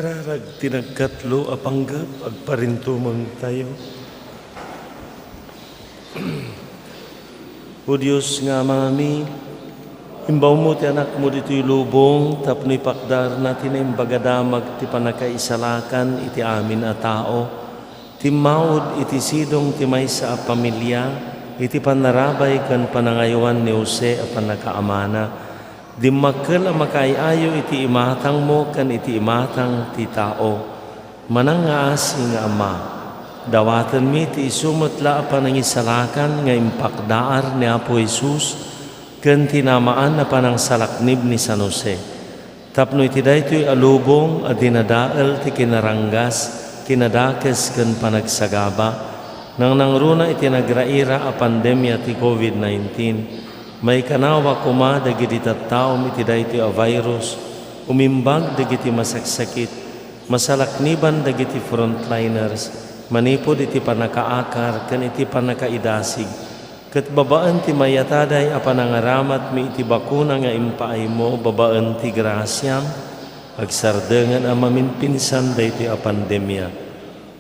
Kararag ti nagkatlo a panggep, agparintumengtayo. O Dios nga Amami, imbawmo ti Anakmo ditoy lubong tapno ipakdarna ti Naimbag a Damag ti pannakaisalakan iti amin a tao. Timmaud iti sidong ti maysa a familia, iti pannarabay ken panangaywan ni Jose a pannakaamana, dimmakkel a makaay-ayo iti imatangmo ken iti imatang ti tao. Manangngaasi nga Ama, dawatenmi ti isu met la a panangisalakan nga impakdaar ni Apo Jesus ken ti namaan a panangsalaknib ni San Jose. Tapno iti daytoy a lubong a dinadael ti kinaranggas, kinadakes ken panagsagaba, nangnangruna iti nagraira a pandemia ti covid nineteen, maikanawa koma dagiti tattaom iti daytoy a virus, umimbag dagiti masaksakit, masalakniban dagiti frontliners, manipud iti pannakaakar ken iti pannakaidasig, ket babaen ti mayataday a panangaramatmi iti bakuna nga impaaymo babaen ti grasiam, agsardengen a mamimpinsan daytoy a pandemia.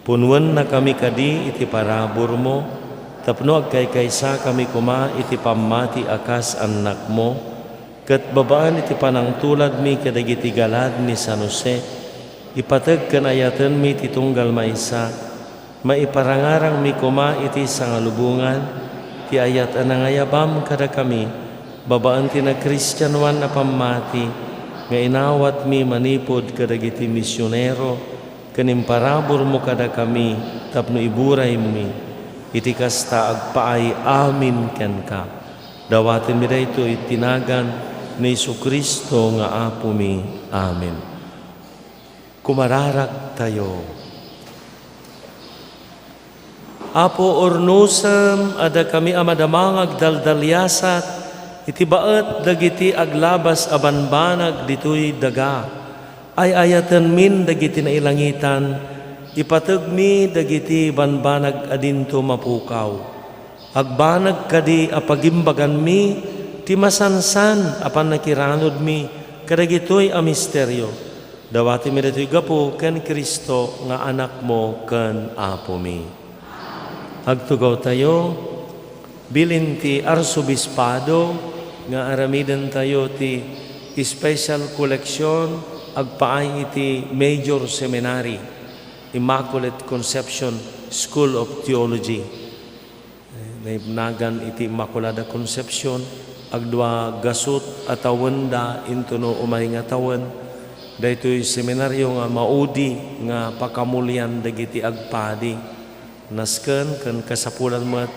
Punnuennakami kadi iti paraburmo tapno agkaykaysakami koma iti pammati a kas annakmo, ket babaen iti panangtuladmi kadagiti galad ni San Jose, ipateg ken ayatenmi ti tunggal maysa, maiparangarangmi koma iti sangalubongan ti ayat a nangayabam kadakami, babaen ti nakristianoan a pammati nga inawatmi manipud kadagiti misionero ken imparaburmo kadakami tapno iburaymi iti kasta agpaay amin kenka. Dawatenmi daytoy iti nagan ni Jesu-Cristo nga Apomi. Amen. Kumararagtayo. Apo, urnosem a dakami a madama nga agdaldaliasat iti baet dagiti aglabas a banbanag ditoy daga. Ay-ayatenmin dagiti nailangitan, ipategmi dagiti banbanag a dinto mapukaw. Agbanag kadi a pagimbaganmi ti masansan a pannakiranudmi kadagitoy a misterio. Dawatenmi daytoy gapu ken Cristo nga Anakmo ken Apomi. Agtugawtayo, bilin ti Arsobispado nga aramidentayo ti special collection agpaay iti Major Seminary, Immaculate Conception School of Theology. Naibnagan iti Immaculada Concepcion, agdua gasut a tawenda intono umay nga tawen. Daytoy seminario nga maudi nga pakamulian dagiti agpadi. Nasken ken kasapulan met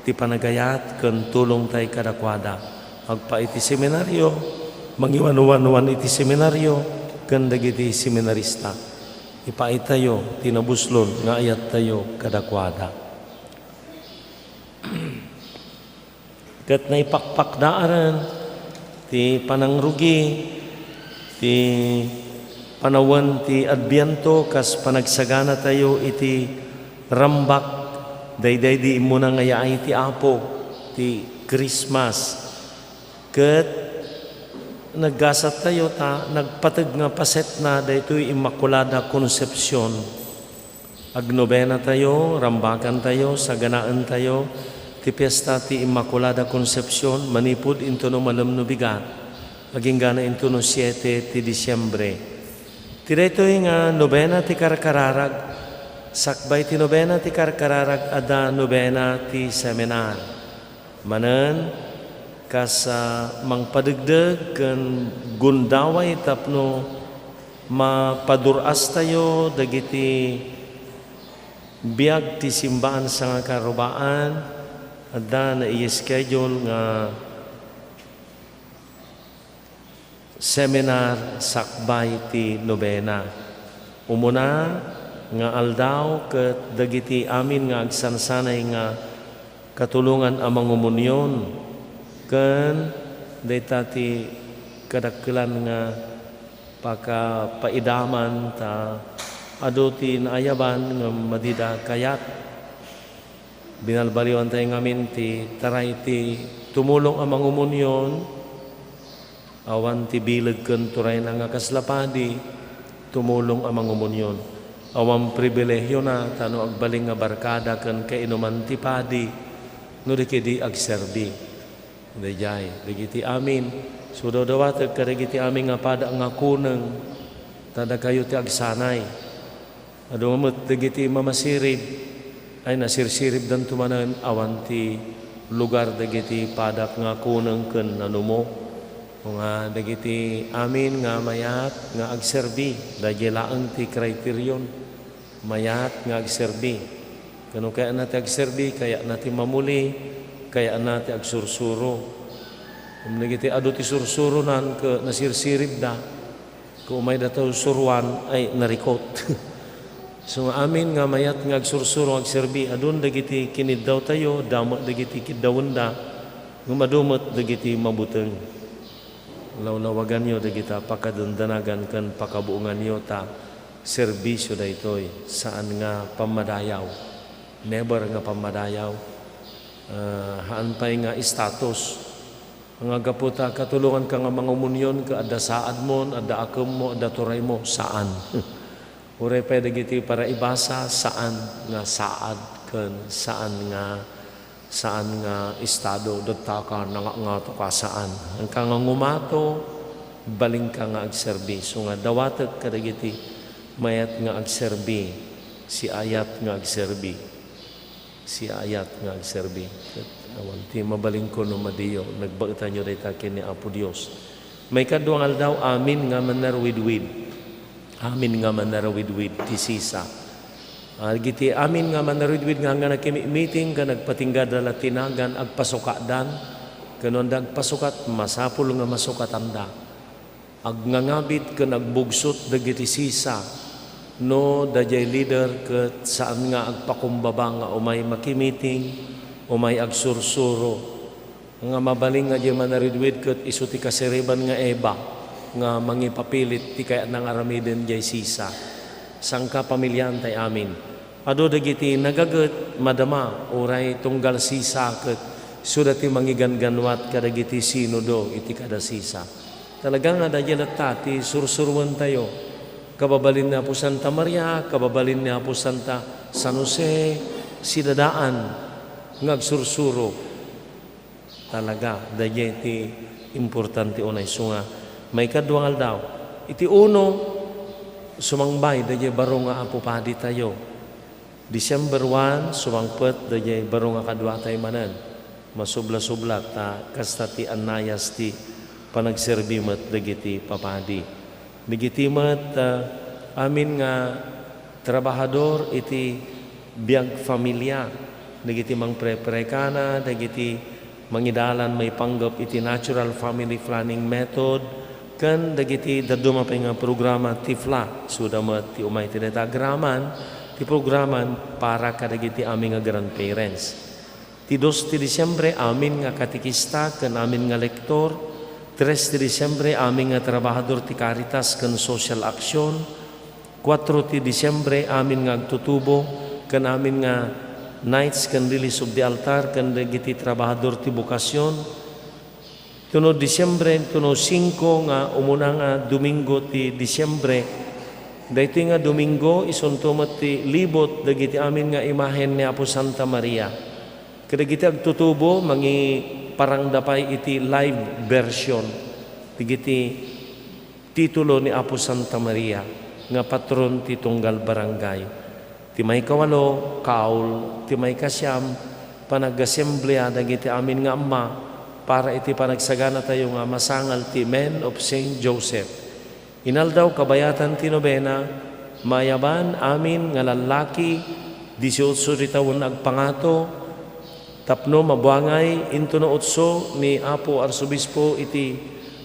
ti panagayat ken tulongtay kadakuada. Agpaay iti seminario, mangiwanwanwan iti seminario ken dagiti seminarista. Ipaaytayo ti nabuslon nga ayattayo kadakuada. Ket naipakpakdaaren ti panangrugi, ti panawen ti Adbiento kas panagsaganatayo iti rambak, daydiay di immuna nga yaay ti Apo, ti Christmas. Ket naggasattayo ta nagpateg nga pasetna daytoy Immaculada Concepcion. Agnobenatayo, rambakantayo, saganaentayo ti Piesta ti Immaculada Concepcion manipud intono malem no bigat, agingga intono siete ti Disiembre. Ti daytoy nga nobena ti karkararag, sakbay ti nobena ti karkararag, adda nobena ti Semenar. Manen, kas, ah, mangpadegdeg ken gundaway tapno mapadur-astayo dagiti biag ti simbaan sangakarubaan, adda nai-schedule nga seminar sakbay ti nobena. Umuna nga aldaw ket dagiti amin nga agsansanay nga katulongan a mangumunion ken dayta ti kadakkelan nga pakapaidaman ta adu ti naayaban ngem madida kayat. Binalbaliwantay ngamin ti taray ti tumulong a mangumunion, awan ti bileg ken turayna nga kasla padi, tumulong a mangumunyon. Awan pribilehiona ta no agbalin nga barkada ken kainuman ti padi, no di ketdi agserbi. Daydiay, dagiti amin, sudawdawatek kadagiti amin nga pada nga kuneng, ta dakayo ti agsanay. Adu met dagiti mamasirib, ay nasirsiribdanto manen awan ti lugar dagiti padak nga kuneng ken nanumo. Nga dagiti amin nga mayat nga agserbi, daydiay laeng ti kriterion. Mayat nga agserbi. Ken no kayatna ti agserbi, kayatna ti mamuli, kayatna ti agsursuro. Ngem dagiti adu ti sursuronan ket nasirsiribda, ket umayda ta suruan, ay narikot. So nga amin nga mayat nga agsursuro, agserbi, adun dagiti kiniddawtayo, damo dagiti kiddawenda, ngem adu met dagiti mabuteng. Lawlawaganyo dagita pakadendanagan ken pakabuonganyo ta serbisio daytoy, saan nga pammadayaw. Never nga pammadayaw. Ah, haan pay nga status. Nga gapu ta katulonganka nga mangumunyon ket adda saadmo, adda akemmo, adda turaymo, saan. Uray pay dagiti paraibasa, saan nga saad ken saan nga, saan nga estado, datta ka, nangangatoka, saan. Anka nga ngumato, balinka nga agserbi. So nga dawatek kadagiti mayat nga agserbi, siayat nga agserbi. Siayat nga agserbi. Ket awan ti mabalinko no madiyo, nagbaetanyo dayta ken ni Apo Dios. Maikadua nga aldaw, amin nga manaruwidwid. Amin nga manaruwidwid ti sisa. Dagiti amin nga manaruwidwid nga, nga nakimi-meeting ken nagpatinggada la ti nagan, agpasukatdan. Ken no adda agpasukat, masapul nga masukatanda. Agngangabit ken agbugsot dagiti sisa no daydiay leader ket saan nga agpakumbaba nga umay makimiting, umay agsursuro. Nga mabalin nga diay manaruwidwid ket isu ti kasariban nga Eva nga mangipapilit ti kayatna nga aramiden diay sisa. Sangka pamiliaan tay amin. Adu dagiti nagaget, madama, uray tunggal sisa ket isuda ti mangiganggannuat kadagiti sinodo iti kada sisa. Talaga nga daydiay latta ti sursuruentayo. Kababalin ni Apo Santa Maria, kababalin ni Apo Santa San Jose, sidadaan nga agsursuro. Talaga, daydiay ti importante unay. Isu nga, maikadua nga aldaw. Iti uno, sumangbay daydiay baro nga Apo Paditayo. December one, sumangpet daydiay baro nga kaduatay manen. Masubla-subla ta kasta ti annayas ti panagserbi met dagiti papadi. Dagiti met, ah, amin nga trabahador iti biag familia, dagiti mangpreprekana, dagiti mangidalan maipanggep iti natural family planning method, ken dagiti dadduma pay nga programa ti FLA. Isuda met ti umay ti dayta agraman, ti programan para kadagiti amin nga grandparents. Ti dos ti Disiembre, amin nga katekista ken amin nga lektor. Tres ti Disiembre, amin nga trabahador ti Caritas ken Social Action. Kuatro ti Disiembre, amin nga agtutubo ken amin nga Knights ken Lilies of the Altar ken dagiti trabahador ti bokasion. Tuno Disiembre, tuno singko nga umuna nga Domingo ti Disiembre. Daytoy nga Domingo, isunto met ti libot dagiti amin nga imahen ni Apo Santa Maria. Kadagiti agtutubo, mangiparangda pay iti live version dagiti titulo ni Apo Santa Maria nga patron ti tunggal barangay. Ti maikawalo, kaul. Ti maikasiam, panagasemblea dagiti amin nga amma para iti panagsaganatayo nga masangal ti Men of Saint Joseph. Inaldaw kabayatan ti nobena, maayaban amin nga lallaki, disiotso ti tawen agpangato, tapno mabuangay intono otso ni Apo Arsobispo iti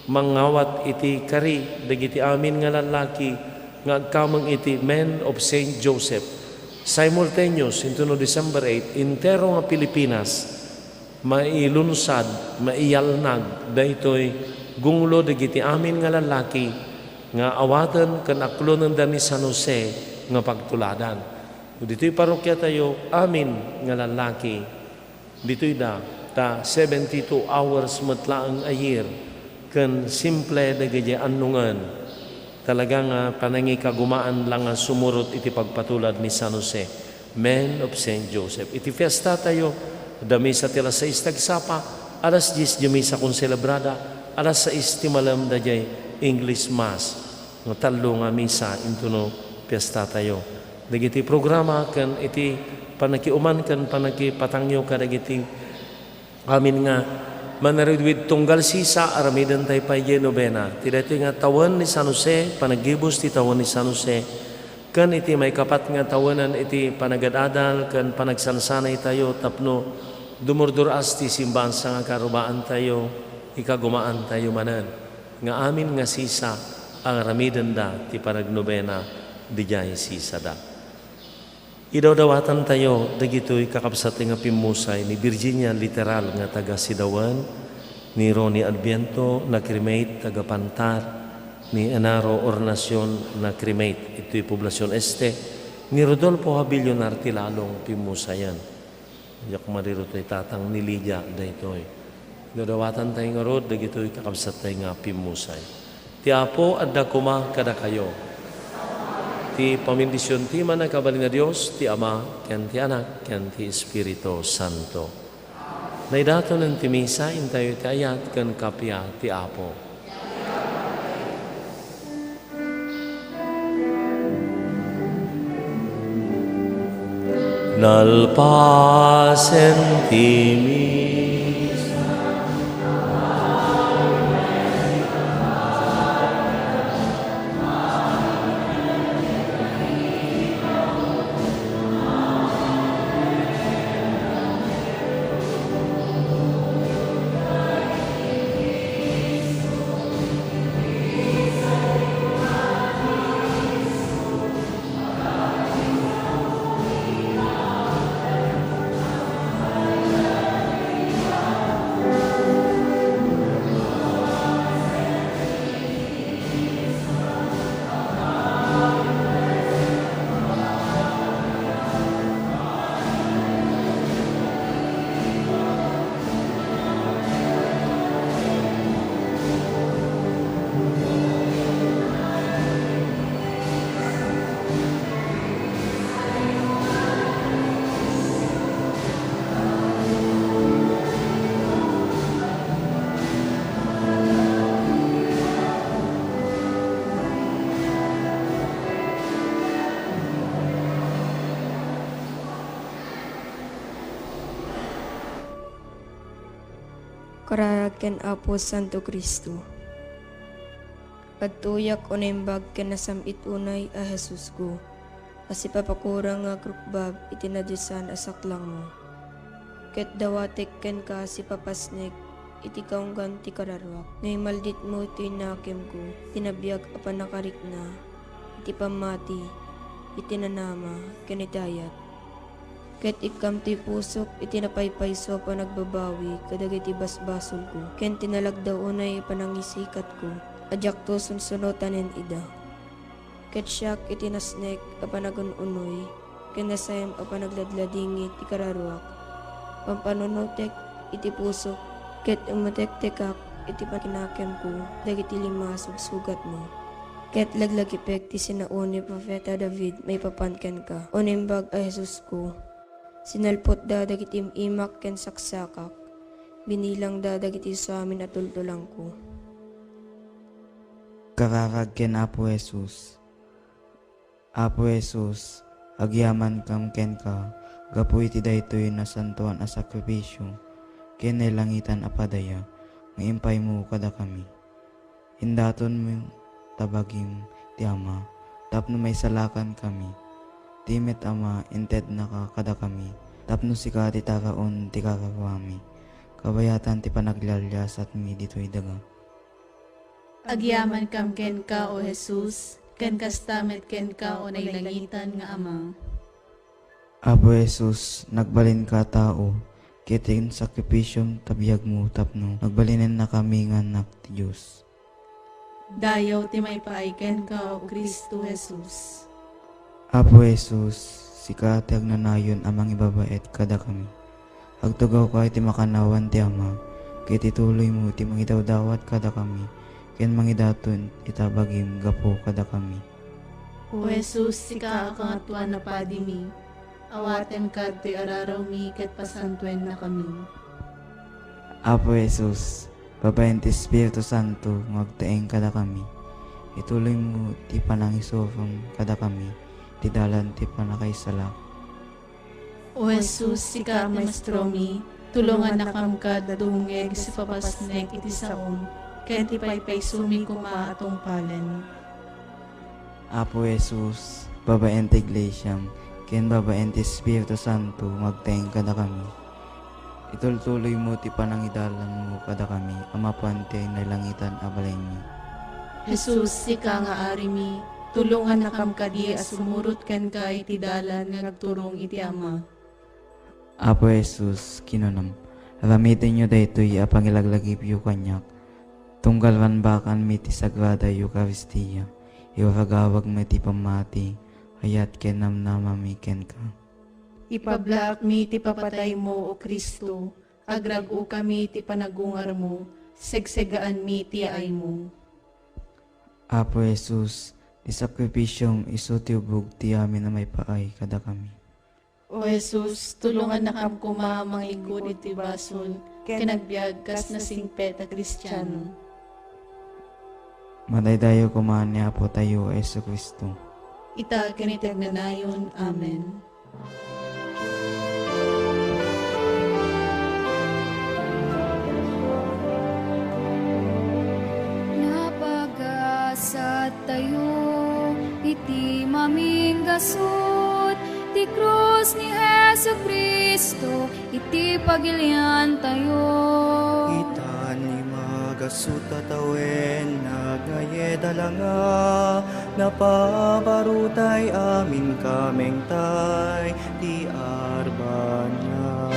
mangngawat iti kari dagiti amin nga lallaki nga agkameng iti Men of Saint Joseph. Simultaneous intono December eight, entero nga Pilipinas, mailunsad, maiyalnag daytoy gunglo dagiti amin nga lallaki nga awaten ken aklonenda ni San Jose nga pagtuladan. Ditoy parokiatayo, amin nga lallaki, ditoyda, ta seventy-two hours met laeng a year, ken simple dagiti annongen. Talaga nga panangikagumaan lang nga sumurot iti pagpatulad ni San Jose, Man of Saint Joseph. Iti fiesta tayo, adda misa ti alas sais tagsapa, alas dies ti misa konselebrada, alas sais ti malem daydiay English Mass. Nga tallo nga misa intono fiesta tayo. Dagiti programa ken iti panakiuman ken panakipatangyo kadagiti amin nga manaridwid tunggal sisa, aramiden tay pay diay nobena. Ti daytoy nga tawen ni San Jose, panaggibus ti tawen ni San Jose, ken iti maikapat nga tawenen iti panagad-adal ken panagsansanay tayo tapno dumurdur-as ti simbaan sangakarubaantayo, ikagumaantayo manen nga amin nga sisa, aramidenda ti panagnobena didiay sisada. Idawdawatantayo dagitoy kakabsat nga pimmusay ni Virginia Literal nga taga Sidawan, ni Ronnie Adviento, na cremate, taga Pantar, ni Enaro Ornacion, na cremate, itoy Poblacion Este, ni Rodolfo Habilio Nartilalong, pimmusayan. Diak mariro toy tatang ni Lydia daytoy. Dawdawatan tayo ngarud dagitoy kakabsat tayo nga pimmusay. Ti Apo adda koma kadakayo. Ti pamindision ti Mannakabalin a Dios, ti Ama, ken ti Anak, ken ti Espiritu Santo. Naidatonen ti misa, intayo ti ayat ken kappia ti Apo. Nalpasen ti misa. Kararag ken Apo Santo Cristo. Adtoyak unay naimbag ken nasam-it unay a Jesusko, a sipapakurang nga agrukbab iti nadiosan a saklangmo. Ket dawatek kenka a sipapasnek iti kaunggan ti kararuak. No imalditmo iti nakemko, iti nabiag a pannakarikna, iti pammati, iti nanama, ken iti ayat. Ket ikkam ti pusok iti napaypayso a panagbabawi kadagiti basbasolko, ken ti nalagda unay a panangisikatko a diakto sunsunotanen ida. Ket siak iti nasnek a panagun-unoy ken nasayam a panagladladingit ti kararuak, pampanunotek iti pusok, ket umetektekak iti pakinakemko dagiti lima a sugsugatmo. Ket laglagipek ti sinaon ni Profeta David maipapan kenka, O Naimbag a Jesusko. Sinalpotda dagiti im-imak ken saksakak, binilangda dagiti suamin a tultulangko. Kararag ken Apo Jesus. Apo Jesus, agyamankam kenka gapu iti daytoy nasantoan a sakrifisio ken nailangitan a padaya nga impaymo kadakami. Indatonmo ta bagim ti Ama tapno maisalakankami. Ti met, Ama, intednaka kadakami tapno sika ti taraon ti kararuami, kabayatan ti panaglialiasatmi ditoy daga. Agyamankam kenka, O Jesus, ken kasta met kenka, O nailangitan nga Ama. Apo Jesus, nagbalinka a tao, ket insakripisom ta biagmo tapno nagbalinennakami nga annak ti Dios. Dayaw ti maipaay kenka, O Cristo Jesus. Apo Jesus, sika ti agnanayon a mangibabaet kadakami. Agtugawka iti makannawan ti Ama, ket ituloymo ti mangidawdawat kadakami ken mangidaton ita bagim gapu kadakami. O Jesus, sika a Kangatoan a Padimi, awatenka ditoy ararawmi ket pasantuennakami. Apo Jesus, babaen ti Espiritu Santo nga agtaeng kadakami, ituloymo ti panangisurom kadakami ti dalan ti pannakaisalakan. O Jesus, sika a Maestromi, tulongannakam kad dumngeg iti sipapasnek iti saom, ken ti paypaysomi koma a tungpalen. Apo Jesus, babaen ti Iglesiam, ken babaen ti Espiritu Santo nga agtaeng kadakami, itultuloymo ti panangidalanmo kadakami a mapan ti nailangitan a balaymi. Jesus, sika nga Arimi, tulongannakam kadi a sumurot kenka iti dalan nga agturong iti Ama. Apo Jesus, kinunam, aramitenyo daytoy a pangilaglagipyo kaniak, tunggal rambakanmi ti Sagrada Eukaristia, iragawagmi ti pammati, ayat ken namnamami kenka. Ipablaakmi ti papataymo, O Cristo, agrag-okami ti panagungarmo, segsegaanmi ti yaaymo. Apo Jesus, ti sakrifisiom isu ti ubog ti amin a maipaay kadakami. O Jesus, tulongannakam koma a mangikkud iti basol ken agbiag kas nasingpet a Kristiano. Madaydayaw koma ni Apotayo a Jesu-Cristo. Ita ken iti agnanayon. Amen. Napagasattayo iti maminggasut ti krus ni Jesu-Cristo iti pagiliantayo. Itan ni magasut a tawen, nagngayet a langa, napabarutay amin kamengtay ti arbanna.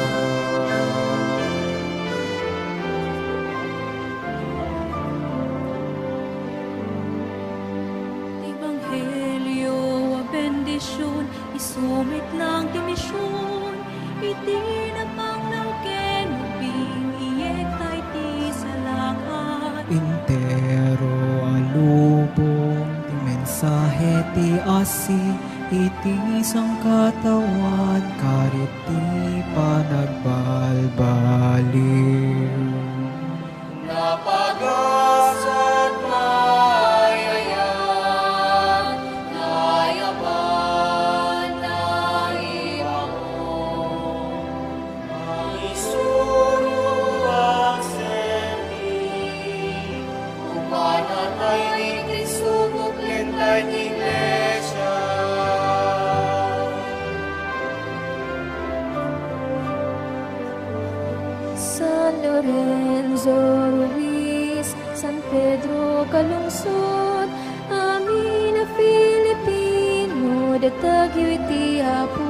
Ebanghelio a bendision, isu met lang ti mision, iti napanglaw ken ubing, iyekta iti salakan. Entero a lubong ti mensahe ti asi iti sangkataoan, karit ti panagbalbaliw. Napagasat, nayayaat, nayaban, naibangon, mangisuro, agserbi. Kukuana tayo ni Cristo, buklenta ti Iglesia. San Lorenzo Ruiz, San Pedro Calungsod, amin a Filipino, datagyo iti Apo.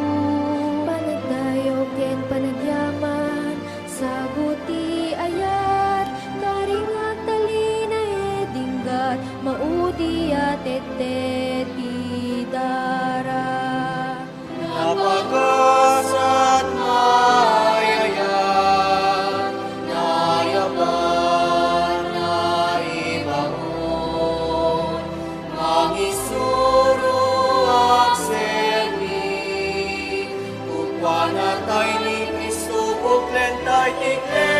Panagdayaw ken panagyaman, sagut ti ayat, karing agtalinaed ti inggat, maudi a tette ti dara. Napagasat, nayayaat, nayaban, naibangon, mangisuro, agserbi. Kukuana tayo ni Cristo, buklenta ti Iglesia.